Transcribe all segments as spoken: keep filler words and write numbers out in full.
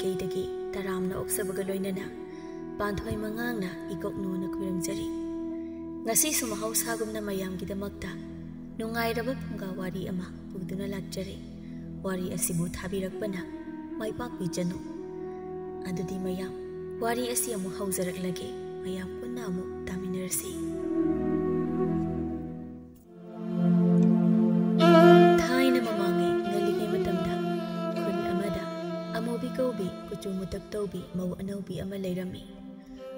ꯀꯩꯗꯒꯤ ꯇꯔꯥꯝꯅ ꯑꯣꯛꯆꯕꯒ ꯂꯣꯏꯅꯅ ꯄꯥꯟꯊꯣꯏ ꯃꯉꯥꯡꯅ ꯏꯀꯣꯛꯅꯣꯅ ꯈꯨꯔꯨꯝꯖꯔꯤ꯫ ꯉꯁꯤꯁꯨ ꯃꯍꯧꯁꯥꯒꯨꯝꯅ ꯃꯌꯥꯝꯒꯤꯗꯃꯛꯇ ꯅꯨꯡꯉꯥꯏꯔꯕ ꯐꯨꯡꯒꯥ ꯋꯥꯔꯤ ꯑꯃ ꯄꯨꯗꯨꯅ ꯂꯥꯛꯆꯔꯤ꯫ ꯋꯥꯔꯤ ꯑꯁꯤꯕꯨ ꯊꯥꯕꯤꯔꯛꯄꯅ ꯃꯥꯏ ꯄꯥꯛꯄꯤꯖꯅꯨ꯫ ꯑꯗꯨꯗꯤ ꯃꯌꯥꯝ, ꯋꯥꯔꯤ ꯑꯁꯤ ꯑꯃꯨꯛ ꯍꯧꯖꯔꯛꯂꯒꯦ꯫ ꯃꯌꯥꯝ ꯄꯨꯟꯅ ꯑꯃꯨꯛ ꯇꯥꯃꯤꯟꯅꯔꯁꯤ꯫ ꯊꯥꯏꯅ ꯃꯃꯥꯡꯉꯩ ꯉꯜꯂꯤꯉꯩ ꯃꯇꯝꯗ ꯈꯨꯟ ꯑꯃꯗ ꯑꯃꯨꯕꯤ ꯀꯧꯕꯤ ꯀꯨꯆꯨ ꯃꯨꯇꯛ ꯇꯧꯕꯤ ꯃꯧ ꯑꯅꯧꯕꯤ ꯑꯃ ꯂꯩꯔꯝꯃꯤ꯫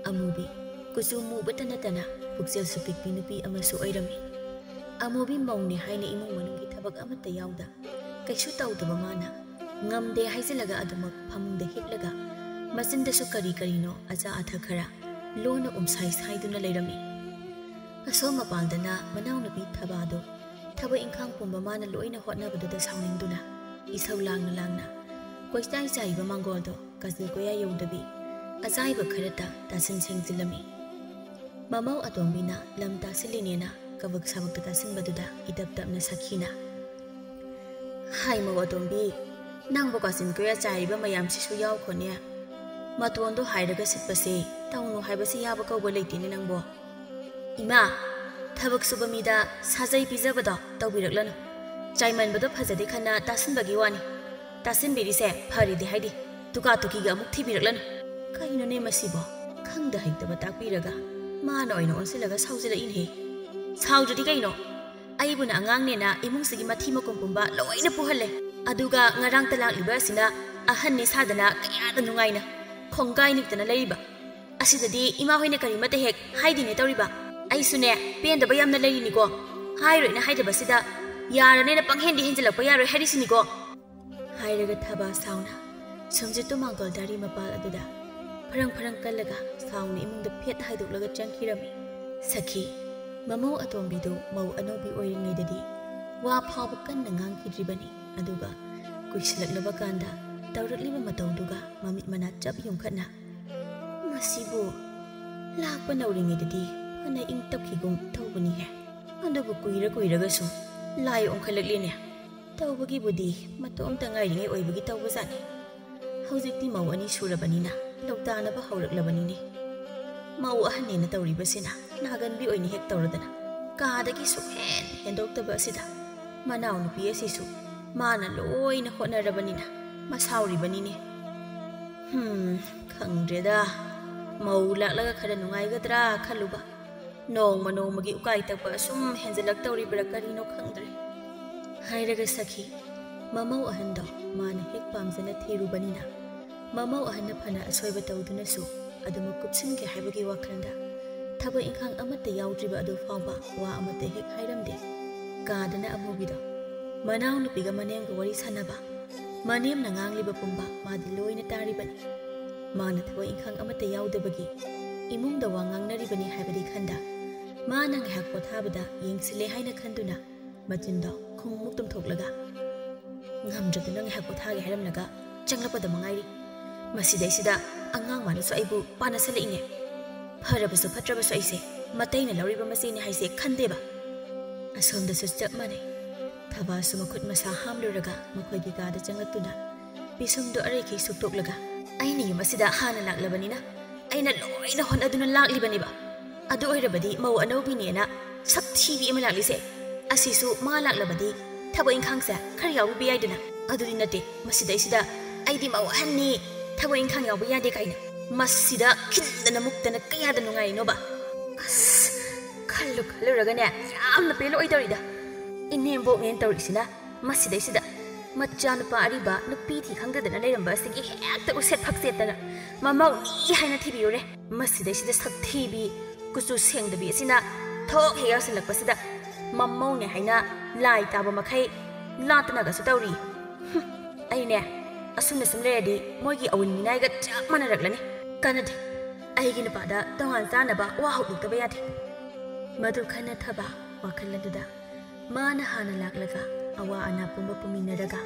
ꯑꯃꯨꯕꯤ ꯀꯨꯆꯨ ꯃꯨꯕꯇ ꯅꯠꯇꯅ ꯄꯨꯛꯆꯦꯜꯁꯨ ꯄꯤꯛꯄꯤ ꯅꯨꯄꯤ ꯑꯃꯁꯨ ꯑꯣꯏꯔꯝꯃꯤ꯫ ꯑꯃꯨꯕꯤ ꯃꯧꯅꯦ ꯍꯥꯏꯅ ꯏꯃꯨꯡ ꯃꯅꯨꯡꯒꯤ ꯊꯕꯛ ꯑꯃꯠꯇ ꯌꯥꯎꯗ ꯀꯩꯁꯨ ꯇꯧꯗꯕ ꯃꯥꯅ ꯉꯝꯗꯦ ꯍꯥꯏꯖꯤꯜꯂꯒ ꯑꯗꯨꯃꯛ ꯐꯃꯨꯡꯗ ꯍꯤꯞꯂꯒ ꯃꯆꯤꯟꯗꯁꯨ ꯀꯔꯤ ꯀꯔꯤꯅꯣ ꯑꯆꯥ ꯑꯊꯛ ꯈꯔ ꯂꯣꯟꯅ ꯎꯝꯁꯥꯏ ꯁꯥꯏꯗꯨꯅ ꯂꯩꯔꯝꯃꯤ꯫ ꯑꯁꯣꯝ ꯃꯄꯥꯟꯗꯅ ꯃꯅꯥꯎꯅꯨꯄꯤ ꯊꯕꯥꯗꯣ ꯊꯕꯛ ꯏꯪꯈꯥꯡ ꯄꯨꯝꯕ ꯃꯥꯅ ꯂꯣꯏꯅ ꯍꯣꯠꯅꯕꯗꯨꯗ ꯁꯥꯎꯅꯤꯡꯗꯨꯅ ꯏꯁꯧ ꯂꯥꯡꯅ ꯂꯥꯡꯅ ꯀꯣꯏꯆꯥꯏ ꯆꯥꯏꯕ ꯃꯥꯡꯒꯣꯜꯗꯣ ꯀꯥꯆꯤꯟ ꯀꯣꯌꯥ ꯌꯧꯗꯕꯤ ꯑꯆꯥꯏꯕ ꯈꯔꯇ ꯇꯥꯁꯤꯟ ꯁꯦꯡꯖꯤꯜꯂꯝꯃꯤ꯫ ꯃꯃꯧ ꯑꯇꯣꯝꯕꯤꯅ ꯂꯝ ꯇꯥꯁꯤꯜꯂꯤꯅꯦꯅ ꯀꯕꯛ ꯁꯕꯛꯇ ꯇꯥꯁꯤꯟꯕꯗꯨꯗ ꯏꯇꯞ ꯇꯞꯅ ꯁꯈꯤꯅ, "ꯍꯥꯏ ꯃꯧ ꯑꯇꯣꯝꯕꯤ, ꯅꯪꯕꯨ ꯀꯥꯆꯤꯟ ꯀꯣꯌꯥ ꯆꯥꯏꯔꯤꯕ ꯃꯌꯥꯝꯁꯤꯁꯨ ꯌꯥꯎꯈꯣꯅꯦ꯫ ꯃꯇꯣꯟꯗꯣ ꯍꯥꯏꯔꯒ ꯁꯤꯠꯄꯁꯦ ꯇꯧꯅꯨ ꯍꯥꯏꯕꯁꯤ ꯌꯥꯕ ꯀꯧꯕ ꯂꯩꯇꯦꯅꯦ ꯅꯪꯕꯣ꯫ ꯏꯃꯥ, ꯊꯕꯛ ꯁꯨꯕ ꯃꯤꯗ ꯁꯥꯖꯩ ꯄꯤꯖꯕꯗꯣ ꯇꯧꯕꯤꯔꯛꯂꯅꯨ꯫ ꯆꯥꯏꯃꯟꯕꯗꯣ ꯐꯖꯗꯦ ꯈꯟꯅ ꯇꯥꯁꯤꯟꯕꯒꯤ ꯋꯥꯅꯤ꯫ ꯇꯥꯁꯤꯟꯕꯤꯔꯤꯁꯦ ꯐꯔꯤꯗꯤ ꯍꯥꯏꯗꯤ, ꯇꯨꯀꯥ ꯇꯨꯀꯤꯒ ꯑꯃꯨꯛ ꯊꯤꯕꯤꯔꯛꯂꯅꯨ꯫ ꯀꯩꯅꯣꯅꯦ ꯃꯁꯤꯕꯣ? ꯈꯪꯗ ꯍꯩꯇꯕ ꯇꯥꯛꯄꯤꯔꯒ ꯃꯥꯅ ꯑꯣꯏꯅ ꯑꯣꯟꯁꯤꯜꯂꯒ ꯁꯥꯎꯖꯤꯜꯂꯛꯏꯅꯦꯍꯦ꯫ ꯁꯥꯎꯗ꯭ꯔꯗꯤ ꯀꯩꯅꯣ? ꯑꯩꯕꯨꯅ ꯑꯉꯥꯡꯅꯦꯅ ꯏꯃꯨꯡꯁꯤꯒꯤ ꯃꯊꯤ ꯃꯀꯨꯝ ꯄꯨꯝꯕ ꯂꯣꯏꯅ ꯄꯨꯍꯜꯂꯦ꯫ ꯑꯗꯨꯒ ꯉꯔꯥꯡꯇ ꯂꯥꯛꯂꯤꯕ ꯑꯁꯤꯅ ꯑꯍꯟꯅꯤ ꯁꯥꯗꯅ ꯀꯌꯥꯗ ꯅꯨꯡꯉꯥꯏꯅ ꯈꯣꯡꯒꯥꯏ ꯅꯤꯛꯇꯅ ꯂꯩꯔꯤꯕ꯫ ꯑꯁꯤꯗꯗꯤ ꯏꯃꯥ ꯍꯣꯏꯅ ꯀꯔꯤꯃꯠꯇ ꯍꯦꯛ ꯍꯥꯏꯗꯦꯅꯦ ꯇꯧꯔꯤꯕ꯫ ꯑꯩꯁꯨꯅꯦ ꯄꯦꯟꯗꯕ ꯌꯥꯝꯅ ꯂꯩꯔꯤꯅꯤꯀꯣ꯫ ꯍꯥꯏꯔꯣꯏꯅ ꯍꯥꯏꯗꯕꯁꯤꯗ ꯌꯥꯔꯅꯦꯅ ꯄꯪꯍꯦꯟꯗꯤ ꯍꯦꯟꯖꯤꯜꯂꯛꯄ ꯌꯥꯔꯣꯏ ꯍꯥꯏꯔꯤꯁꯤꯅꯤꯀꯣ꯫ ꯍꯥꯏꯔꯒ ꯊꯕꯥ ꯁꯥꯎꯅ ꯁꯨꯝꯖꯤꯠꯇꯨ ꯃꯥꯡꯒꯣꯜ ꯗꯥꯔꯤ ꯃꯄꯥꯜ ꯑꯗꯨꯗ ꯐꯔꯪ ꯐꯔꯪ ꯀꯜꯂꯒ ꯁꯥꯎꯅ ꯏꯃꯨꯡꯗ ꯐꯦꯠ ꯍꯥꯏꯗꯣꯛꯂꯒ ꯆꯪꯈꯤꯔꯝꯃꯤ꯫ ꯁꯈꯤ, ꯃꯃꯧ ꯑꯇꯣꯝꯕꯤꯗꯨ ꯃꯧ ꯑꯅꯧꯕꯤ ꯑꯣꯏꯔꯤꯉꯩꯗꯗꯤ ꯋꯥ ꯐꯥꯎꯕ ꯀꯟꯅ ꯉꯥꯡꯈꯤꯗ꯭ꯔꯤꯕꯅꯤ꯫ ꯑꯗꯨꯒ ꯀꯨꯏꯁꯤꯜꯂꯛꯂꯕ ꯀꯥꯟꯗ ꯇꯧꯔꯛꯂꯤꯕ ꯃꯇꯧꯗꯨꯒ ꯃꯃꯤꯠ ꯃꯅꯥ ꯆꯞ ꯌꯨꯡꯈꯠꯅ, "ꯃꯁꯤꯕꯨ ꯂꯥꯛꯄ ꯅꯧꯔꯤꯉꯩꯗꯗꯤ ꯐꯅ ꯏꯪ ꯇꯞꯈꯤꯒꯨꯝ ꯇꯧꯕꯅꯤꯍꯦ꯫ ꯑꯗꯨꯕꯨ ꯀꯨꯏꯔ ꯀꯨꯏꯔꯒꯁꯨ ꯂꯥꯏ ꯑꯣꯟꯈꯠꯂꯛꯂꯦꯅꯦ꯫ ꯇꯧꯕꯒꯤꯕꯨꯗꯤ ꯃꯇꯣꯝꯇ ꯉꯥꯏꯔꯤꯉꯩ ꯑꯣꯏꯕꯒꯤ ꯇꯧꯕꯖꯥꯠꯅꯤ꯫ ꯍꯧꯖꯤꯛꯇꯤ ꯃꯧ ꯑꯅꯤ ꯁꯨꯔꯕꯅꯤꯅ ꯂꯧꯇꯥꯅꯕ ꯍꯧꯔꯛꯂꯕꯅꯤꯅꯦ꯫ ꯃꯧ ꯑꯍꯟꯅꯦꯅ ꯇꯧꯔꯤꯕꯁꯤꯅ ꯅꯥꯒꯟꯕꯤ ꯑꯣꯏꯅ ꯍꯦꯛ ꯇꯧꯔꯗꯅ ꯀꯥꯗꯒꯤ ꯁꯨꯛꯍꯦꯟ ꯍꯦꯟꯗꯣꯛꯇꯕ ꯑꯁꯤꯗ ꯃꯅꯥꯎꯅꯨꯄꯤ ꯑꯁꯤꯁꯨ ꯃꯥꯅ ꯂꯣꯏꯅ ꯍꯣꯠꯅꯔꯕꯅꯤꯅ ꯃꯁꯥꯎꯔꯤꯕꯅꯤꯅꯦ꯫ ꯍꯝ, ꯈꯪꯗ꯭ꯔꯦꯗ꯫ ꯃꯧ ꯂꯥꯛꯂꯒ ꯈꯔ ꯅꯨꯡꯉꯥꯏꯒꯗ꯭ꯔꯥ ꯈꯜꯂꯨꯕ, ꯅꯣꯡꯃ ꯅꯣꯡꯃꯒꯤ ꯎꯀꯥꯏ ꯇꯛꯄ ꯑꯁꯨꯝ ꯍꯦꯟꯖꯜꯂꯛꯇꯧꯔꯤꯕ꯭ꯔꯥ ꯀꯔꯤꯅꯣ ꯈꯪꯗ꯭ꯔꯦ꯫ ꯍꯥꯏꯔꯒ ꯁꯈꯤ, ꯃꯃꯧ ꯑꯍꯟꯗꯣ ꯃꯥꯅ ꯍꯦꯛ ꯄꯥꯝꯖꯅ ꯊꯤꯔꯨꯕꯅꯤꯅ, ꯃꯃꯧ ꯑꯍꯟꯅ ꯐꯅ ꯑꯁꯣꯏꯕ ꯇꯧꯗꯨꯅꯁꯨ ꯑꯗꯨꯃꯛ ꯀꯨꯞꯁꯤꯟꯒꯦ ꯍꯥꯏꯕꯒꯤ ꯋꯥꯈꯜꯗ ꯊꯕꯛ ꯏꯪꯈꯥꯡ ꯑꯃꯠꯇ ꯌꯥꯎꯗ꯭ꯔꯤꯕ ꯑꯗꯨ ꯐꯥꯎꯕ ꯋꯥ ꯑꯃꯠꯇ ꯍꯦꯛ ꯍꯥꯏꯔꯝꯗꯦ꯫ ꯀꯥꯗꯅ ꯑꯃꯨꯕꯤꯗꯣ ꯃꯅꯥꯎꯅꯨꯄꯤꯒ ꯃꯅꯦꯝꯒ ꯋꯥꯔꯤ ꯁꯥꯟꯅꯕ, ꯃꯅꯦꯝꯅ ꯉꯥꯡꯂꯤꯕ ꯄꯨꯝꯕ ꯃꯥꯗꯤ ꯂꯣꯏꯅ ꯇꯥꯔꯤꯕꯅꯤ꯫ ꯃꯥꯅ ꯊꯕꯛ ꯏꯪꯈꯥꯡ ꯑꯃꯠꯇ ꯌꯥꯎꯗꯕꯒꯤ ꯏꯃꯨꯡꯗ ꯋꯥ ꯉꯥꯡꯅꯔꯤꯕꯅꯤ ꯍꯥꯏꯕꯗꯤ ꯈꯟꯗ, ꯃꯥꯅ ꯉꯥꯏꯍꯥꯛ ꯄꯣꯊꯥꯕꯗ ꯌꯦꯡꯁꯤꯜꯂꯦ ꯍꯥꯏꯅ ꯈꯟꯗꯨꯅ ꯃꯆꯤꯟꯗꯣ ꯈꯨꯝꯃꯨꯛ ꯇꯨꯝꯊꯣꯛꯂꯒ, "ꯉꯝꯗ꯭ꯔꯗꯨꯅ ꯉꯥꯏꯍꯥꯛ ꯄꯣꯊꯥꯒꯦ ꯍꯥꯏꯔꯝꯂꯒ ꯆꯪꯂꯛꯄꯗ ꯃꯉꯥꯏꯔꯤ꯫ ꯃꯁꯤꯗꯩꯁꯤꯗ ꯑꯉꯥꯡ ꯃꯥꯅꯁꯨ ꯑꯩꯕꯨ ꯄꯥꯅꯁꯜꯂꯛꯏꯅꯦ꯫ ꯐꯔꯕꯁꯨ ꯐꯠꯇ꯭ꯔꯕꯁꯨ ꯑꯩꯁꯦ ꯃꯇꯩꯅ ꯂꯧꯔꯤꯕ ꯃꯆꯦꯅꯤ ꯍꯥꯏꯁꯦ ꯈꯟꯗꯦꯕ꯫" ꯑꯁꯣꯝꯗꯁꯨ ꯆꯞ ꯃꯥꯟꯅꯩ꯫ ꯊꯕꯥꯁꯨ ꯃꯈꯨꯠ ꯃꯁꯥ ꯍꯥꯝꯂꯨꯔꯒ ꯃꯈꯣꯏꯒꯤ ꯀꯥꯗ ꯆꯪꯂꯛꯇꯨꯅ ꯄꯤꯁꯨꯝꯗꯨ ꯑꯔꯩꯈꯩ ꯁꯨꯛꯇꯣꯛꯂꯒ, "ꯑꯩꯅ ꯌꯨꯝ ꯑꯁꯤꯗ ꯍꯥꯟꯅ ꯂꯥꯛꯂꯕꯅꯤꯅ ꯑꯩꯅ ꯂꯣꯏꯅ ꯍꯣꯠꯅꯗꯨꯅ ꯂꯥꯛꯂꯤꯕꯅꯦꯕ꯫ ꯑꯗꯨ ꯑꯣꯏꯔꯕꯗꯤ ꯃꯧ ꯑꯅꯧꯕꯤꯅꯦꯅ ꯁꯛ ꯊꯤꯕꯤ ꯑꯃ ꯂꯥꯛꯂꯤꯁꯦ, ꯑꯁꯤꯁꯨ ꯃꯥ ꯂꯥꯛꯂꯕꯗꯤ ꯊꯕꯛ ꯏꯪꯈꯥꯡꯁꯦ ꯈꯔ ꯌꯥꯎꯕꯤꯕ ꯌꯥꯏꯗꯅ꯫ ꯑꯗꯨꯗꯤ ꯅꯠꯇꯦ, ꯃꯁꯤꯗꯩꯁꯤꯗ ꯑꯩꯗꯤ ꯃꯧ ꯑꯍꯟꯅꯤ, ꯊꯕꯛ ꯏꯪꯈꯥꯡ ꯌꯥꯎꯕ ꯌꯥꯗꯦ ꯀꯥꯏꯅ꯫ ꯃꯁꯤꯗ ꯈꯤꯟꯗꯅ ꯃꯨꯛꯇꯅ ꯀꯌꯥꯗ ꯅꯨꯡꯉꯥꯏꯔꯤꯅꯣꯕ?" ꯑꯁ, ꯈꯜꯂꯨ ꯈꯜꯂꯨꯔꯒꯅꯦ ꯌꯥꯝꯅ ꯄꯦꯜꯂꯛꯑꯣꯏꯗꯧꯔꯤꯗ꯫ ꯏꯅꯦꯝꯕꯣꯛꯅꯦꯅ ꯇꯧꯔꯤꯁꯤꯅ ꯃꯁꯤꯗꯩꯁꯤꯗ ꯃꯆꯥꯅꯨꯄꯥ ꯑꯔꯤꯕ ꯅꯨꯄꯤ ꯊꯤ ꯈꯪꯗꯗꯅ ꯂꯩꯔꯝꯕ ꯑꯁꯤꯒꯤ ꯍꯦꯛꯇ ꯎꯁꯦꯠ ꯐꯛꯆꯦꯠꯇꯅ ꯃꯃꯧꯅꯤ ꯍꯥꯏꯅ ꯊꯤꯕꯤꯌꯨꯔꯦ꯫ ꯃꯁꯤꯗꯩꯁꯤꯗ ꯁꯛꯊꯤꯕꯤ, ꯀꯨꯆꯨ ꯁꯦꯡꯗꯕꯤ ꯑꯁꯤꯅ ꯊꯣꯛ ꯍꯦꯛ ꯌꯥꯎꯁꯜꯂꯛꯄꯁꯤꯗ ꯃꯃꯧꯅꯦ ꯍꯥꯏꯅ ꯂꯥꯏ ꯇꯥꯕ ꯃꯈꯩ ꯂꯥꯠꯇꯅꯒꯁꯨ ꯇꯧꯔꯤ꯫ ꯍꯨꯝ, ꯑꯩꯅꯦ ꯑꯁꯨꯝꯅ ꯁꯨꯝ ꯂꯩꯔꯗꯤ ꯃꯣꯏꯒꯤ ꯑꯋꯨꯟ ꯃꯤꯅꯥꯏꯒ ꯆꯞ ꯃꯥꯟꯅꯔꯛꯂꯅꯤ꯫ ꯀꯥꯟꯅꯗꯦ, ꯑꯩꯒꯤ ꯅꯨꯄꯥꯗ ꯇꯣꯉꯥꯟ ꯆꯥꯅꯕ ꯋꯥ ꯍꯧꯗꯣꯛꯇꯕ ꯌꯥꯗꯦ꯫ ꯃꯗꯨ ꯈꯟꯅꯊꯕ ꯋꯥꯈꯜ ꯑꯗꯨꯗ ꯃꯥꯅ ꯍꯥꯟꯅ ꯂꯥꯛꯂꯒ ꯑꯋꯥ ꯑꯅꯥ ꯄꯨꯝꯕ ꯄꯨꯃꯤꯟꯅꯔꯒ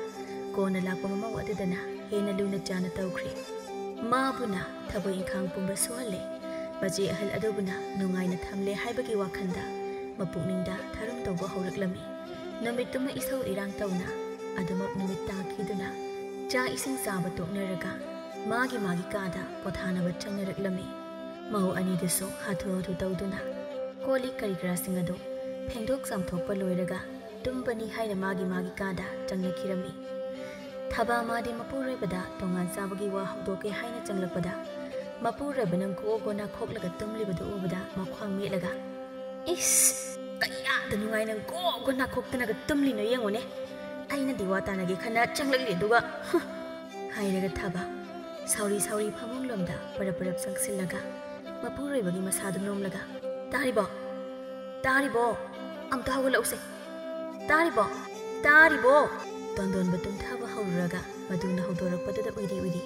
ꯀꯣꯟꯅ ꯂꯥꯛꯄ ꯃꯃꯧ ꯑꯗꯨꯗꯅ ꯍꯦꯟꯅ ꯂꯨꯅ ꯆꯥꯅ ꯇꯧꯈ꯭ꯔꯦ꯫ ꯃꯥꯕꯨꯅ ꯊꯕꯛ ꯏꯪꯈꯥꯡ ꯄꯨꯝꯕ ꯁꯨꯍꯜꯂꯦ꯫ ꯃꯆꯦ ꯑꯍꯜ ꯑꯗꯨꯕꯨꯅ ꯅꯨꯡꯉꯥꯏꯅ ꯊꯝꯂꯦ ꯍꯥꯏꯕꯒꯤ ꯋꯥꯈꯜꯗ ꯃꯄꯨꯛꯅꯤꯡꯗ ꯊꯥꯔꯨꯝ ꯇꯧꯕ ꯍꯧꯔꯛꯂꯝꯃꯤ꯫ ꯅꯨꯃꯤꯠꯇꯨꯃ ꯏꯁꯧ ꯏꯔꯥꯡ ꯇꯧꯅ ꯑꯗꯨꯃꯛ ꯅꯨꯃꯤꯠ ꯇꯥꯈꯤꯗꯨꯅ ꯆꯥꯛ ꯏꯁꯤꯡ ꯆꯥꯕ ꯇꯣꯛꯅꯔꯒ ꯃꯥꯒꯤ ꯃꯥꯒꯤ ꯀꯥꯗ ꯄꯣꯊꯥꯅꯕ ꯆꯪꯅꯔꯛꯂꯝꯃꯤ꯫ ꯃꯧ ꯑꯅꯤꯗꯨꯁꯨ ꯍꯥꯊꯨ ꯍꯥꯊꯨ ꯇꯧꯗꯨꯅ ꯀꯣꯜ ꯂꯤꯛ ꯀꯔꯤ ꯀꯔꯥꯁꯤꯡ ꯑꯗꯨ ꯐꯦꯡꯗꯣꯛ ꯆꯥꯝꯊꯣꯛꯄ ꯂꯣꯏꯔꯒ ꯇꯨꯝꯕꯅꯤ ꯍꯥꯏꯅ ꯃꯥꯒꯤ ꯃꯥꯒꯤ ꯀꯥꯗ ꯆꯪꯅꯈꯤꯔꯝꯃꯤ꯫ ꯊꯕꯥ ꯃꯥꯗꯤ ꯃꯄꯨꯔꯣꯏꯕꯗ ꯇꯣꯉꯥꯟ ꯆꯥꯕꯒꯤ ꯋꯥ ꯍꯧꯗꯣꯛꯀꯦ ꯍꯥꯏꯅ ꯆꯪꯂꯛꯄꯗ ꯃꯄꯨꯔꯣꯏꯕꯅ ꯒꯣ ꯒꯣ ꯅꯥꯈꯣꯛꯂꯒ ꯇꯨꯝꯂꯤꯕꯗꯨ ꯎꯕꯗ ꯃꯈ꯭ꯋꯥꯡ ꯃꯦꯠꯂꯒ, "ꯏꯁ, ꯀꯌꯥꯗ ꯅꯨꯡꯉꯥꯏꯅ ꯒꯣ ꯒꯣ ꯅꯥꯈꯣꯛꯇꯅꯒ ꯇꯨꯝꯂꯤꯅꯣ ꯌꯦꯡꯉꯨꯅꯦ꯫ ꯑꯩꯅꯗꯤ ꯋꯥ ꯇꯥꯅꯒꯦ ꯈꯟꯅ ꯆꯪꯂꯛꯂꯤ ꯑꯗꯨꯒ, ꯍꯨꯝ!" ꯍꯥꯏꯔꯒ ꯊꯕꯥ ꯁꯥꯎꯔꯤ ꯁꯥꯎꯔꯤ ꯐꯃꯨꯡꯂꯣꯝꯗ ꯄꯔꯞ ꯄꯔꯞ ꯆꯪꯁꯤꯜꯂꯒ ꯃꯄꯨꯔꯣꯏꯕꯒꯤ ꯃꯁꯥꯗꯨ ꯅꯣꯝꯂꯒ, "ꯇꯥꯔꯤꯕꯣ? ꯇꯥꯔꯤꯕꯣ? ꯑꯝꯇ ꯍꯧꯒꯠꯂꯛꯎꯁꯦ꯫ ꯇꯥꯔꯤꯕꯣ? ꯇꯥꯔꯤꯕꯣ?" ꯇꯣꯟꯗꯣꯟꯕ ꯇꯨꯝꯊꯕ ꯍꯧꯔꯨꯔꯒ ꯃꯗꯨꯅ ꯍꯧꯗꯣꯔꯛꯄꯗꯨꯗ ꯎꯏꯔꯤ ꯎꯏꯔꯤ꯫